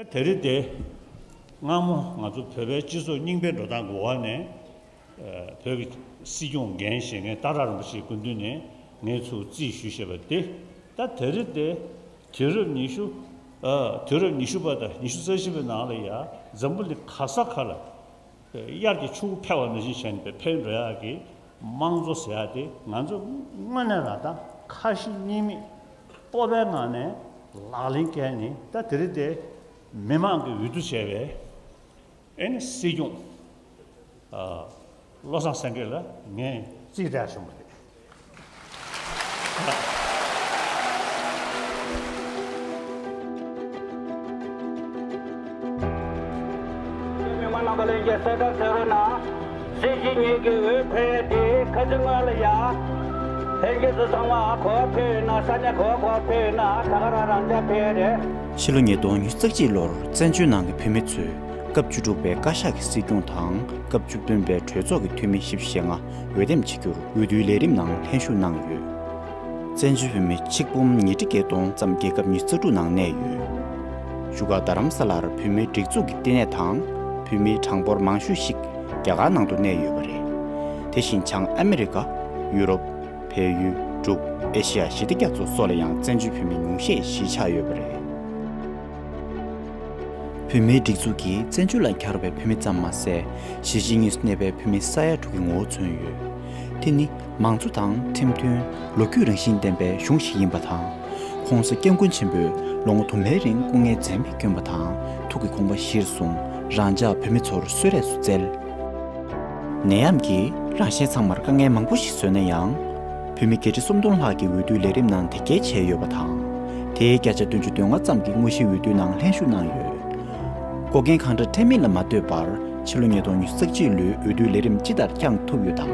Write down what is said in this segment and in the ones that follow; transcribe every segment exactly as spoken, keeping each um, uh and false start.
དེ་རིང་དེ་སྔ་མོ་ང་ཚོ་བོད་པའི་སྤྱི་ཚོགས་རྙིང་པའི་འགྲོ་སྟངས་ཀྱི་འོག་ནས། ཨ། བོད་ཀྱི་སྲིད་སྐྱོང་འགན་བཞེས་མཁན་སྟག་བྲག་རིན་པོ་ཆེའི་སྐུ་མདུན་ནས་ངས་ཚུར་རྩིས་ཞུས་བཞག་པ་དེ། ད་དེ་རིང་དེ་དུས་རབས་ཉི་ཤུ། ཨ། དུས་རབས་ཉི་ཤུ་པ་དང་ཉི་ཤུ་རྩ་གཅིག་པའི་ནང་ལ་ཡ་འཛམ་བུ་གླིང་ག་ས་ག་ལ་དབྱར་གྱི་ཆུ་བོ་འཕེལ་བ་ནང་བཞིན་བྱས་ནས་འཕེལ་འགྲོ་ཡག་གི་དམངས་གཙོ་ཟེར་ཡག་དེ་ང་ཚོ་དངོས་གནས་རང་ད་ཁ་ཞེ་གཉིས་མེད་སྤོབས་པའི་ངང་ནས་ལག་ལེན་བཀལ་ནས། ད་དེ་རིང་དེ་མི་མང་གི་འོས་བསྡུ་བྱས་པའི་ཨེ་ནི་སྲིད་སྐྱོང་། ཨ། བློ་བཟང་སེང་གེ་ལ་ངས་རྩིས་སྤྲད་བྱུང་བ་རེད། མི་མང་རྣམ་པ་ལྷན་རྒྱས་གསལ་བསྒྲགས་མཛད་རོགས་གནང་། སྲིད་སྤྱི་གཉིས་ཀྱི་འོས་འཕེན་ཡས་དེ་ཁ་ཆེ་སྔོན་ལ་ཡ། ལྷན་རྒྱས་ཚོ་ཚང་མ་ག་པར་ཕེབས་ཡོད་ན། ས་གནས་ག་པར་ག་པར་ཕེབས་ཡོད་ན་ད་ག་རང་རང་འཇགས་ཕེབས་རེད། ཕྱི་ལོ་ཉིས་སྟོང་ཉི་ཤུ་རྩ་གཅིག་ལོར་བཙན་བྱོལ་ནང་གི་བོད་མི་ཚོས་སྐབས་བཅུ་དྲུག་པའི་བཀའ་ཤག་གི་སྲིད་སྐྱོང་དང་སྐབས་བཅུ་བདུན་པའི་གྲོས་ཚོགས་ཀྱི་འཐུས་མི་བཞི་བཅུ་ཞེ་ལྔ་འོས་འདེམས་བྱེད་རྒྱུར་འོས་བསྡུའི་ལས་རིམ་ནང་ལྷན་ཞུགས་གནང་ཡོད། བཙན་བྱོལ་བོད་མི་ཆིག་འབུམ་ཉིས་ཁྲི་བརྒྱད་སྟོང་ཙམ་རྒྱལ་ཁབ་ཉི་ཤུ་རྩ་དྲུག་ནང་གནས་ཡོད། བཞུགས་སྒར་རྡ་རམ་ས་ལར་བོད་མིའི་སྒྲིག་འཛུགས་ཀྱི་བསྟི་གནས་དང་། བོད་མིའི་གྲངས་འབོར་མང་ཤོས་ཤིག་རྒྱ་གར་ནང་དུ་གནས་ཡོད་པ་རེད། དེ་བཞིན་བྱང་ཨ་མི་རི་ཀ། ཡུ་རོབ། བལ་ཡུལ། འབྲུག་ཨེ་ཤི་ཡ་ཞི་བདེ་རྒྱ་མཚོ་སོགས་ལ་ཡང་བཙན་བྱོལ་བོད་མི་ཉུང་ཤས་གཞིས་ཆགས་ཡོད་པ་རེད། བོད་མིའི་སྒྲིག་འཛུགས་ཀྱིས་བཙན་བྱོལ་ལ་གྱར་བའི་བོད་མི་ཙམ་མ་ཟད། གཞིས་བྱེས་གཉིས་སུ་གནས་པའི་བོད་མི་ས་ཡ་དྲུག་གི་ངོ་བོ་མཚོན་ཡོད། དེ་ནི་མང་གཙོ་དང་ཁྲིམས་མཐུན། ལོ་རྒྱུས་རང་བཞིན་ལྡན་པའི་གཞུང་ཞིག་ཡིན་པ་དང་། ྋགོང་ས་ྋསྐྱབས་མགོན་ཆེན་པོས་ལོ་ངོ་དུ་མའི་རིང་སྐུ་ངལ་འཛེམས་མེད་བསྐྱོན་པ་དང་། ཐུགས་ཀྱི་དགོངས་པ་གཞིར་བཟུང་རང་ཅག་བོད་མི་ཚོར་གསོལ་རས་སུ་བསྩལ། ནད་ཡམས་ཀྱིས་རང་གཞན་ཚང་མར་དཀའ་ངལ་མང་པོ་ཞིག་བཟོས་ན་ཡང་། བོད་མི་བརྒྱད་ཁྲི་སུམ་སྟོང་ལྷག་གིས་འོས་བསྡུའི་ལས་རིམ་ནང་དེབ་སྐྱེལ་བྱས་ཡོད་པ་དང་། དེའི་བརྒྱ་ཆ་བདུན་ཅུ་དོན་ལྔ་ཙམ་གྱིས་དངོས་གཞིའི་འོས་བསྡུའི་ནང་ལྷན་ཞུགས་གནང་ཡོད། འགོག་རྐྱེན་གང་འདྲ་འཕྲད་མིན་ལ་མ་ལྟོས་པར། ཕྱི་ལོ་ཉིས་སྟོང་ཉི་ཤུ་རྩ་གཅིག་ལོའི་འོས་བསྡུའི་ལས་རིམ་ཇི་ལྟར་བསྐྱངས་ཐུབ་ཡོད་དམ།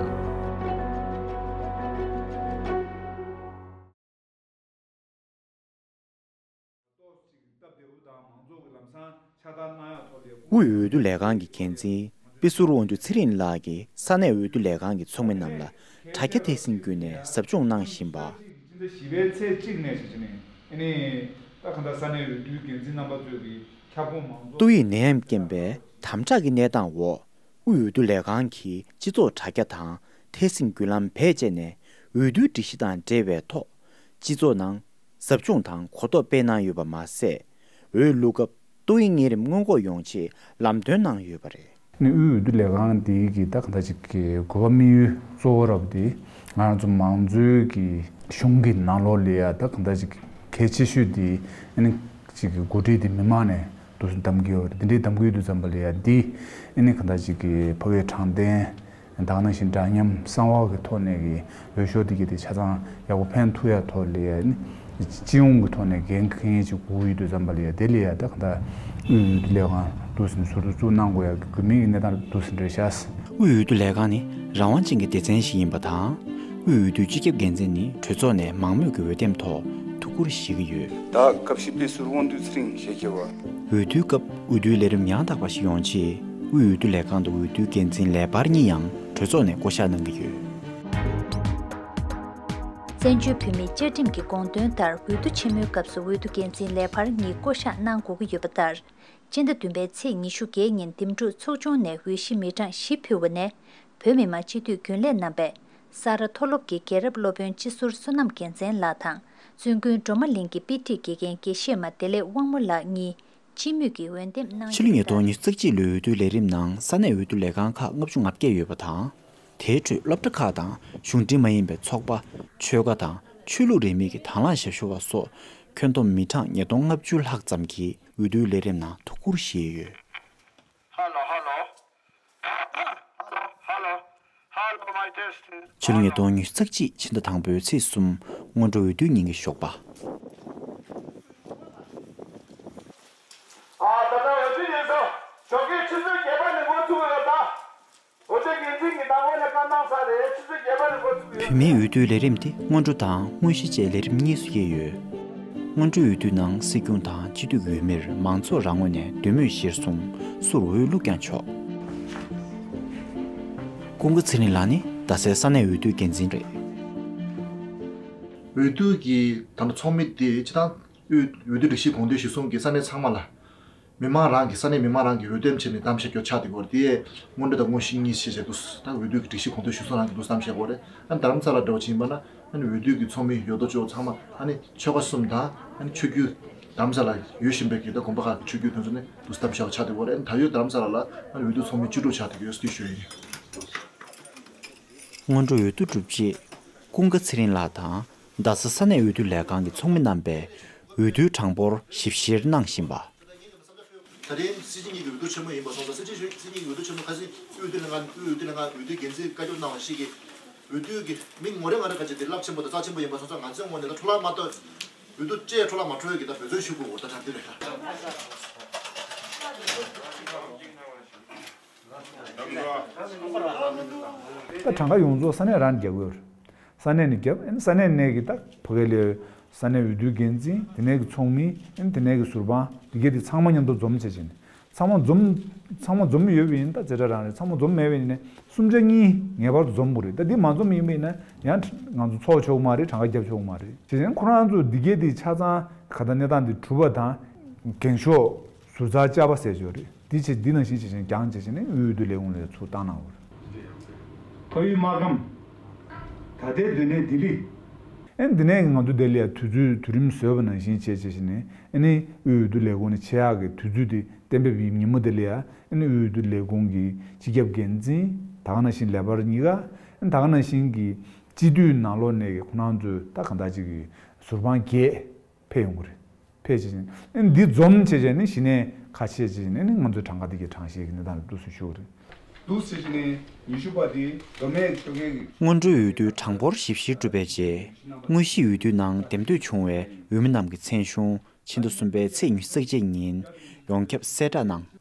དབུས་འོས་བསྡུ་ལས་ཁང་གི་འགན་འཛིན་དཔེ་ཟུར་དབང་འདུས་ཚེ་རིང་ལགས་ཀྱིས་ས་གནས་འོས་བསྡུ་ལས་ཁང་གི་ཚོགས་མི་རྣམས་ལ་དྲ་རྒྱ་སྟེང་སྲིད་བསྐྱོན་ནས་ཟབ་སྦྱོང་གནང་བཞིན་པ། སྤྱི་ཟླ་བཞི་པའི་ཚེས་གཅིག་ནས་བྱས་ནས་ཨ་ནི་ད་ག་འདྲ་ས་གནས་འོས་བསྡུའི་འགན་འཛིན་རྣམ་པ་ཚོས་ཀྱི་ཁྱབ་ཁོངས་མང་ཚོགས། ཏོག་དབྱིབས་ནད་ཡམས་རྐྱེན་པས་དམ་དྲག་གི་གནས་སྟངས་འོག་དབུས་འོས་བསྡུ་ལས་ཁང་གིས་སྤྱི་ཚོགས་དྲ་རྒྱ་དང་ཐད་སྲིང་བརྒྱུད་ལམ་བེད་སྤྱད་ནས་འོས་བསྡུའི་སྒྲིག་གཞི་དང་འབྲེལ་བའི་ཐོག་སྤྱི་ཚོགས་ནང་ཟབ་སྦྱོང་དང་གོ་རྟོགས་སྤེལ་གནང་ཡོད་པ་མ་ཟད། འོས་བླུག་སྐབས་ཏོག་དབྱིབས་གཉན་རིམས་སྔོན་འགོག་ཡོང་ཆེད་ལམ་སྟོན་གནང་ཡོད་པ་རེད། ནི་དབུས་འོས་བསྡུ་ལས་ཁང་འདི་གི་ད་ག་འདྲ་ཅིག་གི་དགོས་པ་དམིགས་ཡུལ་གཙོ་བོ་རབ་འདི་ང་རང་ཚོ་མང་གཙོའི་གི་གཞུང་གི་ནང་ལོགས་ལ་ཡ་ད་ག་འདྲ་ཅིག་གལ་ཆེ་ཤོས་འདི་ཨ་ནི་ཅིག་གི་འགོ་ཁྲིད་འདི་མི་མང་ནས་འདུག་སེ་གདམ་གི་ཡོད་རེད། འདི་འདྲའི་གདམ་གི་ཡོད་དུས་ཙམ་པ་ལ་ཡ་འདི་ཨ་ནི་ག་འདྲ་ཅིག་གི་ཕ་གིའི་དྲང་བདེན་ད་ག་ནང་བཞིན་འདྲ་མཉམ་གསང་བ་གི་ཐོག་ནས་གི་འོས་ཤོག་འདི་གི་དེ་ཆ་ཚང་ཡག་པོ་འཕེན་ཐུབ་ཡ་ཐོག་ལ་ཡ་ཨ་ནི། སྤྱི་ཡོངས་ཀྱི་ཐོག་ནས་འགན་འཁྱེར་མཁན་ཅིག་དགོས་ཀྱི་ཡོད་དུས་ཙམ་པ་ལ་ཡ་དེ་ལ་ཡ་ད་ག་ད་དབུས་འོས་བསྡུ་ལས་ཁང་འདུག་ཟིན་ཟུར་དུ་བཙུགས་གནང་དགོས་ཡ་དགོས་མིན་གྱི་གནས་སྟངས་འདུག་ཟིན་རེད་ཤག་དབུས་འོས་བསྡུ་ལས་ཁང་ནི་རང་དབང་ཅན་གྱི་སྡེ་ཚན་ཞིག་ཡིན་པ་དང་། དབུས་འོས་བསྡུའི་སྤྱི་ཁྱབ་འགན་འཛིན་ནི་གྲོས་ཚོགས་ནས་མང་མོས་ཀྱི་འོས་འདེམས་ཐོག་ཐུགས་ཁུར་བཞེས་ཀྱི་ཡོད། ད་ཁ་ཤས་དཔེ་ཟུར་དབང་འདུས་ཚེ་རིང་ཞེས་བྱ་བ། འོས་བསྡུའི་སྐབས་འོས་བསྡུའི་ལས་རིམ་ཡང་དག་པ་ཞིག་ཡོང་ཆེད་དབུས་འོས་བསྡུ་ལས་ཁང་དུ་འོས་བསྡུའི་འགན་འཛིན་ལས་འཕར་གཉིས་ཡང་གྲོས་ཚོགས་ནས་བསྐོ་གཞག་གནང་གི་ཡོད། བཙན་བྱོལ་བོད་མིའི་བཅའ་ཁྲིམས་ཀྱི་དགོངས་དོན་ལྟར་འོས་བསྡུ་ཆེན་མོའི་སྐབས་སུ་འོས་བསྡུ་འགན་འཛིན་ལས་འཕར་གཉིས་བསྐོ་གཞག་གནང་དགོས་ཀྱི་ཡོད་པ་ལྟར། སྤྱི་ཟླ་བདུན་པའི་ཚེས་ཉི་ཤུ་བརྒྱད་ཉིན་འདེམས་སྒྲུག་ཚོགས་ཆུང་ནས་འོས་གཞི་མི་གྲངས་བཞི་ཕུལ་བ་ནས། བོད་མི་མང་སྤྱི་འཐུས་རྒྱུན་ལས་རྣམ་པས་ས་རཱ་མཐོ་སློབ་ཀྱི་རྒྱལ་རབས་སློབ་དཔོན་སྤྱི་ཟུར་བསོད་ནམས་རྒྱལ་མཚན་ལགས་དང་། བཙུན་དགོན་སྒྲོལ་མ་གླིང་གི་དཔེ་ཁྲིད་དགེ་རྒན་དགེ་བཤེས་མ་བདེ་ལེགས་དབང་མོ་ལགས་གཉིས་སྤྱི་མོས་ཀྱིས་འོས་འདེམས་གནང་ཕྱི་ལོ་ཉིས་སྟོང་ཉི་ཤུ་རྩ་གཅིག་ལོའི་འོས་བསྡུའི་ལས་རིམ་ནང་ས་གནས་འོས་བསྡུ་ལས་ཁང་ཁག་ལྔ་བཅུ་ང་བརྒྱད་ཡོད་པ་དང་། དེའི་ཁྲོད་སློབ་གྲྭ་ཁག་དང་གཞུང་འབྲེལ་མ་ཡིན་པའི་ཚོགས་པ། ཆོལ་ཁ་དང་ཆོས་ལུགས་རིས་མེད་ཀྱི་དང་བླངས་ཞབས་ཞུ་བ་སོགས་ཁྱོན་བསྡོམས་མི་གྲངས་ཉིས་སྟོང་ལྔ་བཅུ་ལྷག་ཙམ་གྱིས་འོས་བསྡུའི་ལས་རིམ་ནང་ཐུགས་ཁུར་བཞེས་ཡོད། ཧ་ལོ་ཧ་ལོ། ཧ་ལོ་ཧ་ལོ། ཧ་ལོ། མའི་ཊེ་སི་ཊི། ཕྱི་ལོ་ཉིས་སྟོང་ཉི་ཤུ་རྩ་གཅིག་ཕྱི་ཟླ་དང་པོའི་ཚེས་གསུམ་སྔོན་འགྲོ་འོས་བསྡུའི་ཉིན་གྱི་ཞོགས་པ། ཨ། ད་ལྟ་འོས་བསྡུ་ཡིན་ཙང་ཞོགས་ཀའི་ཆུ་ཚོད་བརྒྱད་པ་ནས་འགོ་ཚུགས་ཡོད་ད། འོས་བསྡུ་འགན་འཛིན་གྱིས་ད་ལྟ་ནས་བཀའ་གནང་ཚར་རེད། ཆུ་ཚོད་བརྒྱད་པ་ནས་འགོ་ཚུགས་ཡོད། བོད་མིའི་འོས་བསྡུའི་ལས་རིམ་དེ་སྔོན་འགྲོ་དང་དངོས་གཞི་བཅས་ལས་རིམ་གཉིས་སུ་དབྱེ་ཡོད། སྔོན་འགྲོའི་འོས་བསྡུའི་ནང་སྲིད་སྐྱོང་དང་སྤྱི་འཐུས་ཀྱི་འོས་མིར་མང་ཚོགས་རང་ངོས་ནས་འདོད་མོས་གཞིར་བཟུང་སུར་འོས་བླུགས་ཀྱང་ཆོག་ཀུན་དགའ་ཚེ་རིང་ལགས་ནི་རྡ་སའི་ས་གནས་འོས་བསྡུའི་འགན་འཛིན་རེད། འོས་བསྡུ་གི་ད་ལྟ་ཚོགས་མི་དེ་སྤྱི་བཏང་འོས་འོས་བསྡུ་སྒྲིག་གཞི་དགོངས་དོན་གཞིར་བཟུང་གི་ས་གནས་ཚང་མ་ལ། མི་མང་རང་གི་ས་གནས་མི་མང་རང་གི་འོས་འདེམས་བྱས་ནས་གཏམ་བཤད་རྒྱུ་ཆགས་བསྡད་ཡོད་རེད། དེ་ཡས་སྔོན་འགྲོ་དང་དངོས་གཞི་གཉིས་བྱས་བྱས་འདུག་ད་འོས་བསྡུ་གི་སྒྲིག་གཞི་གོང་དུ་ཞུས་སོང་རང་གི་འདུག་གཏམ་བཤད་དགོས་རེད། ཨ་ནི་རྡ་རམ་ས་ལ་འདྲ་བོ་ཅིག་ཡིན་པ་ན། ཨ་ནི་འོས་བསྡུ་གི་ཚོགས་མི་ཡོད་དོ་ཅོག་ཚང་མ་ཨ་ནི་ཆོལ་ཁ་གསུམ་དང་ཨ་ནི་ཆོས་བརྒྱུད་རྡ་རམ་ས་ལ་ཡོད་བཞིན་པའི་གི་ད་དགོན་པ་ཁག་གི་ཆོས་བརྒྱུད་དེ་ཚོ་ནས་འདུག་གཏམ་བཤད་ཆགས་བསྡད་ཡོད་རེད། ཨ་ནི་ད་ཡོད་རྡ་རམ་ས་ལ་ལ་ཨ་ནི་འོས་བསྡུ་ཚོགས་མི་བཅུ་དྲུག་ཆགས་བསྡད་ཡོད་ཟེར་ཞུ་ཡ་ཡིན། སྔོན་འགྲོ་འོས་བསྡུ་གྲུབ་རྗེས་ཀུན་དགའ་ཚེ་རིང་ལགས་དང་རྡ་ས་ས་གནས་འོས་བསྡུ་ལས་ཁང་གི་ཚོགས་མི་རྣམ་པས་འོས་བསྡུའི་གྲངས་འབོར་ཞིབ་བཤེར་གནང་བཞིན་པ། ད་རེས་སྲིད་སྤྱི་གཉིས་ཀྱི་འོས་བསྡུ་ཆེན་མོ་ཡིན་པ་སོང་ཙང་སྲིད་སྤྱི་སྲིད་སྤྱི་གཉིས་ཀྱི་འོས་བསྡུ་ཆེན་མོ་ཁ་སང་དབུས་འོས་བསྡུ་ལྷན་ཁང་དབུས་འོས་བསྡུ་ལྷན་ཁང་འོས་བསྡུ་འགན་འཛིན་བཀའ་སྐྱོར་གནང་བ་ཞིག་གིས་འོས་བསྡུ་གི་མི་ངོ་རེ་ང་རེ་ཁ་ཅིག་དེ་རླབས་ཆེན་པོ་དང་རྩ་ཆེན་པོ་ཡིན་པ་སོང་ཙང་ང་ཚོའི་ངོས་ནས་ལ་འཕྲོ་བརླག་མ་གཏོང་། འོས་བསྡུ་བཅས་འཕྲོ་བརླག་མ་འགྲོ་ཡས་ཀྱི་ད་འབད་བརྩོན་ཞུ་དགོས་འོ་ད་དྲང་དེ་རེད་ད། ད་གྲངས་ཀ་ཡོངས་རྫོགས་ས་གནས་རང་ནས་རྒྱག་གི་ཡོད་རེད། ས་གནས་ནས་རྒྱབ་ཨ་ནི་ས་གནས་ནས་ཀྱི་ད་ཕ་གི་ལས་ས་གནས་འོས་བསྡུའི་འགན་འཛིན་དེ་ནས་ཀྱི་ཚོགས་མི་ཨ་ནི་དེ་ནས་ཀྱི་ཟུར་དཔང་འདི་གས་དེ་ཚང་མ་མཉམ་དུ་འཛོམས་བྱས་བྱས་ནས་ཚང་མ་འཛོམས་ཚང་མ་འཛོམས་ཡོད་པ་ཡིན་ད་ཛེ་ཏྲ་རང་རེད། ཚང་མ་འཛོམས་མེད་པ་ཡིན་ན་གསུམ་ཆ་གཉིས་ངེས་པར་དུ་འཛོམས་དགོས་རེད། ད་འདི་མ་འཛོམས་ཡིན་པ་ཡིན་ན་ཡང་ང་ཚོ་ཚོགས་ཆོག་མ་རེད། གྲངས་ཀ་རྒྱབ་ཆོག་མ་རེད། བྱས་ཙང་ཁོ་རང་ཚོ་འདི་གས་དེ་ཆ་ཚང་ག་ད་གནས་སྟངས་འདི་གྲུབ་པ་དང་འགེངས་ཤོག་ཟུར་ཚགས་བཅའ་བ་ཟེར་ཆོག་རེད། འདི་བྱས་འདི་ནང་བཞིན་བྱས་བྱས་རྒྱང་བྱས་བྱས་ནས་དབུས་འོས་བསྡུ་ལས་ཁུངས་ལ་ཚུར་བཏང་གནང་དགོས་རེད། ཕ་ཡུལ་སྨར་ཁམས། ད་ལྟའི་སྡོད་གནས་ལྡི་ལི། ཨེ་འདི་ནས་ང་ཚོ་ལྡི་ལི་ཡ་དུས་ཚོད་དུས་རིམ་བཟོས་པ་ནང་བཞིན་བྱས་བྱས་བྱས་ནས་ཨེ་ནི་དབུས་འོས་བསྡུ་ལས་ཁུངས་ནས་ཆེད་ཡག་གི་དུས་ཚོད་དེ་གཏན་འབེབས་ཡིན་ཉིན་མོ་ལྡི་ལི་ཡ་ཨེ་ནི་དབུས་འོས་བསྡུ་ལས་ཁུངས་ཀྱི་སྤྱི་ཁྱབ་འགན་འཛིན་ད་ག་ནང་བཞིན་ལས་འཕར་གཉིས་ཀ་ཨེ་ད་ག་ནང་བཞིན་གྱི་སྤྱི་འཐུས་ནང་ལོགས་ནས་ཁོ་རང་ཚོས་ད་གང་ལྟར་ཅིག་གི་ཟུར་དཔང་བརྒྱད། ཕེབས་ཡོང་གི་རེད། ཕེབས་བྱས་ནས་ཨ་ནི་འདི་འཛོམས་བྱས་བྱས་ནས་གཞི་ནས་ཁ་ཕྱེ་བྱས་བྱས་ནས་ནི་ང་ཚོའི་གྲངས་ཀ་འདི་གའི་གྲངས་བཤེར་གྱི་གནས་སྟངས་ལ་འདུག་སེ་ཞུ་གི་རེད། འདུག་སེ་བྱས་ནས་ཉི་ཤུ་པ་དེ་མདོ་སྨད་ཆོལ་ཁའི་སྔོན་འགྲོའི་འོས་བསྡུའི་གྲངས་འབོར་ཞིབ་བཤེར་གྲུབ་པའི་རྗེས་དངོས་གཞིའི་འོས་བསྡུའི་ནང་འདེམས་ཐོན་བྱུང་བའི་འོས་མི་རྣམས་ཀྱི་མཚན་གཞུང་ཕྱི་ཟླ་གསུམ་པའི་ཚེས་ཉི་ཤུ་རྩ་གཅིག་ཉིན་ཡོངས་ཁྱབ་གསལ་བསྒྲགས་གནང་།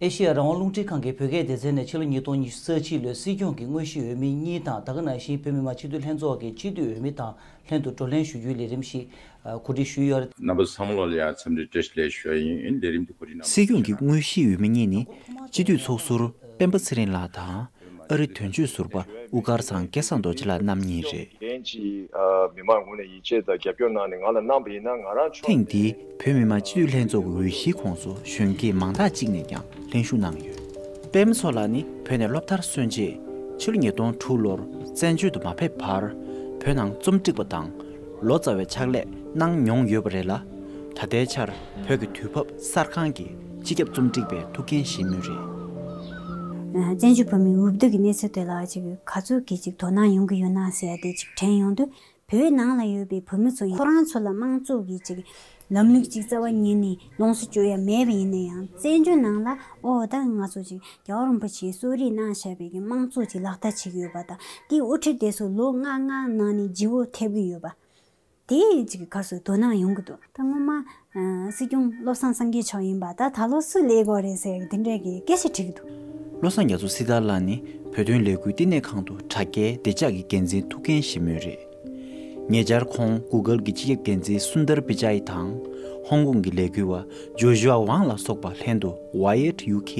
ཨེ་ཤེ་ཡ་རང་དབང་རླུང་འཕྲིན་ཁང་གི་བོད་སྐད་སྡེ་ཚན་ནས་ཕྱི་ལོ་ཉིས་སྟོང་ཉི་ཤུ་རྩ་གཅིག་ལོའི་སྲིད་སྐྱོང་གི་དངོས་གཞིའི་འོས་མི་གཉིས་དང་ད་ག་ནང་བཞིན་བོད་མི་མང་སྤྱི་འཐུས་ལྷན་ཚོགས་ཀྱི་སྤྱི་འཐུས་འོས་མི་དང་ལྷན་དུ་བགྲོ་གླེང་ཞུ་རྒྱུའི་ལས་རིམ་ཞིག་གོ་སྒྲིག་ཞུས་ཡོད། རྣམ་པ་ཚང་མ་ལ་ཡང་འཚམས་འདྲི་བཀྲ་ཤིས་བདེ་ལེགས་ཞུ་ཡ་ཡིན། ལས་རིམ་འདི་གོ་སྒྲིག་གནང་བ། སྲིད་སྐྱོང་གི་དངོས་གཞིའི་འོས་མི་གཉིས་ནི་སྤྱི་འཐུས་ཚོགས་ཟུར་སྤེན་པ་ཚེ་རིང་ལགས་དང་། ཨ་རི་དོན་གཅོད་ཟུར་པ་དབུ་དཀར་ཚང་སྐལ་བཟང་རྡོ་རྗེ་ལགས་རྣམ་གཉིས་རེད། རྒན་གྱིས་ཨ་མི་མང་ངོས་ནས་ཡིད་ཆེས་དང་རྒྱབ་སྐྱོར་གནང་ནས་ང་ལ་གནང་བ་ཡིན་ན་ང་རང་ཕྱོགས་ཐེངས་འདིའི་བོད་མི་མང་སྤྱི་འཐུས་ལྷན་ཚོགས་ཀྱི་འོས་གཞིའི་ཁོངས་སུ་གཞོན་སྐྱེས་མང་དག་ཅིག་ནས་ཀྱང་ལྷན་ཞུགས་གནང་ཡོད། པད་མ་མཚོ་ལགས་ནི་བོད་ནས་སློབ་མཐར་སོན་རྗེས་ཕྱི་ལོ་ཉིས་སྟོང་དྲུག་ལོར་བཙན་བྱོལ་དུ་མ་ཕེབས་བར་བོད་ནང་རྩོམ་སྒྲིག་པ་དང་ལོ་ཙཱ་བའི་ཕྱག་ལས་གནང་མྱོང་ཡོད་པ་རེད་ལ། ད་ལྟའི་ཆར་བོད་ཀྱི་དུས་བབ་གསར་ཁང་གི་སྤྱི་ཁྱབ་རྩོམ་སྒྲིག་པའི་ཐུགས་འགན་བཞེས་མུས་རེད། བཙན་བྱོལ་བོད་མིའི་འོས་བསྡུ་གི་གནས་ཚུལ་དེ་ལ་ཅིག་ག་ཚོད་ཀྱི་ཅིག་དོ་སྣང་ཡོང་གི་ཡོད་ན་ཟེར་ཡ་དེ་ཅིག་དྲན་ཡོང་དུས་བོད་ནང་ལ་ཡོད་པའི་བོད་མི་ཚོ་ཡིན་ཁོ་རང་ཚོ་ལ་དམངས་གཙོ་གི་ཅིག་ལམ་ལུགས་ཅིག་རྩ་བ་ཉིད་ནས་ལོངས་སུ་སྤྱོད་ཡ་མེད་པ་ཡིན་ན་ཡང་བཙན་བྱོལ་ནང་ལ་ཨོ་ད་ང་ཚོ་ཅིག་རྒྱལ་བ་རིན་པོ་ཆེས་གསོལ་རས་གནང་བཞག་པའི་གི་དམངས་གཙོ་ཅིག་ལག་བསྟར་བྱེད་ཀྱི་ཡོད་པ་དང་དེའི་དབུ་ཁྲིད་དེ་ཚོ་ལོ་ལྔ་ལྔ་ནང་ནས་བརྗེ་བོ་ཐེབས་ཀྱི་ཡོད་པ། དེ་ཅིག་ག་ཚོད་དོ་སྣང་ཡོང་གི་འདུག་ད་སྔོན་མ་ཨ་སྲིད་སྐྱོང་བློ་བཟང་སངས་རྒྱས་མཆོག་ཡིན་པ་ད་ད་ལོ་སུ་སླེབས་དགོས་རེད་ཟེར་དེ་འདྲས་ཀྱི་སྐད་ཆ་དྲིས་ཀྱི་འདུག་བློ་བཟང་རྒྱ་མཚོ་སྲི་ཐར་ལགས་ནི་བོད་དོན་ལས་འགུལ་བསྟི་གནས་ཁང་དུ་དྲ་རྒྱའི་བདེ་འཇགས་ཀྱི་འགན་འཛིན་ཐུགས་འགན་བཞེས་མུས་རེད། ཉེ་ཆར་ཁོང་གུ་གལ་གྱི་སྤྱི་ཁྱབ་འགན་འཛིན་སུན་དར་པི་ཅཱའི་དང་ཧོང་ཀོང་གི་ལས་འགུལ་བ་ཇོ་ཞུ་ཝང་ལ་སོགས་པ་ལྷན་དུ་Wired UK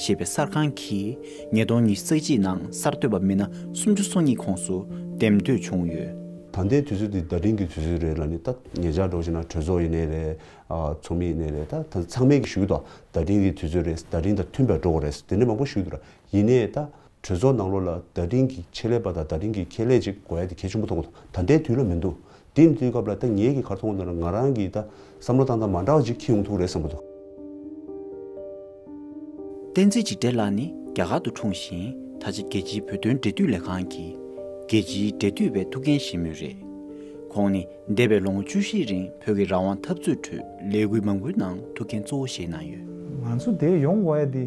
ཞེས་པའི་གསར་ཁང་གིས་ཉིས་སྟོང་ཉི་ཤུ་རྩ་གཅིག་ནང་གསར་གཏོད་པ་མི་སྣ་སུམ་ཅུ་སོ་གཉིས་ཁོངས་སུ་འདེམས་ཐོན་བྱུང་ཡོད། ད་ལྟའི་དུས་ཚོད་འདི་བརྡ་འཕྲིན་གྱི་དུས་ཚོད་རེད་ལ་ནི་ད་ཉེ་ཆར་འགྲོ་བཞིན་ན་གྲོས་ཚོགས་ཡིན་ནའི་རེད། ཨ་ཚོགས་མི་ཡིན་ནའི་རེད། ད་ད་ཚང་མས་ཀྱི་ཞུ་གི་འདུག་བརྡ་འཕྲིན་གྱི་དུས་ཚོད་རེད། བརྡ་འཕྲིན་དང་མཐུན་པར་འགྲོ་དགོས་རེད། དེ་འདྲ་མང་པོ་ཞུ་གི་འདུག་ར། ཡིན་ནའི་ད་གྲོས་ཚོགས་ནང་ལོགས་ལ་བརྡ་འཕྲིན་གྱི་ཆེད་ལས་པ་དང་བརྡ་འཕྲིན་གྱི་ཁྱད་ལས་ཅིག་དགོས་ཡ་དེ་གལ་ཆེན་པོ་མཐོང་གི་འདུག་ད་ལྟའི་དུས་ལ་མི་འདུག་དེ་ཡིན་དུས་སྐབས་ལ་ད་ངེད་ཀྱིས་ག་རེ་མཐོང་གི་འདུག་ན་ང་རང་གིས་ད་བསམ་བློ་བཏང་སྟངས་མ་འདྲ་བ་ཅིག་འཁྱེར་ཡོང་ཐུབ་ཀྱི་རེད་བསམ་གྱི་འདུག་བསྟན་འཛིན་འཇིགས་བྲལ་ལགས་ནི་རྒྱ་གར་དུ་འཁྲུངས་ཤིང་ད་ཆ་རྒྱལ་སྤྱིའི་བོད་དོན་འབྲེལ་མཐུད་ལས་ཁང་གི་རྒྱལ་སྤྱིའི་འབྲེལ་མཐུད་པའི་ཐུགས་འགན་བཞེས་མུས་རེད། ཁོང་ནི་འདས་པའི་ལོ་ངོ་བཅུ་བཞིའི་རིང་བོད་ཀྱི་རང་དབང་འཐབ་རྩོད་ཁྲོད་ལས་འགུལ་མང་པོའི་ནང་ཐུགས་འགན་གཙོ་བོ་བཞེས་གནང་ཡོད། ང་ཚོ་འདིར་ཡོང་དགོས་ཡ་དེ་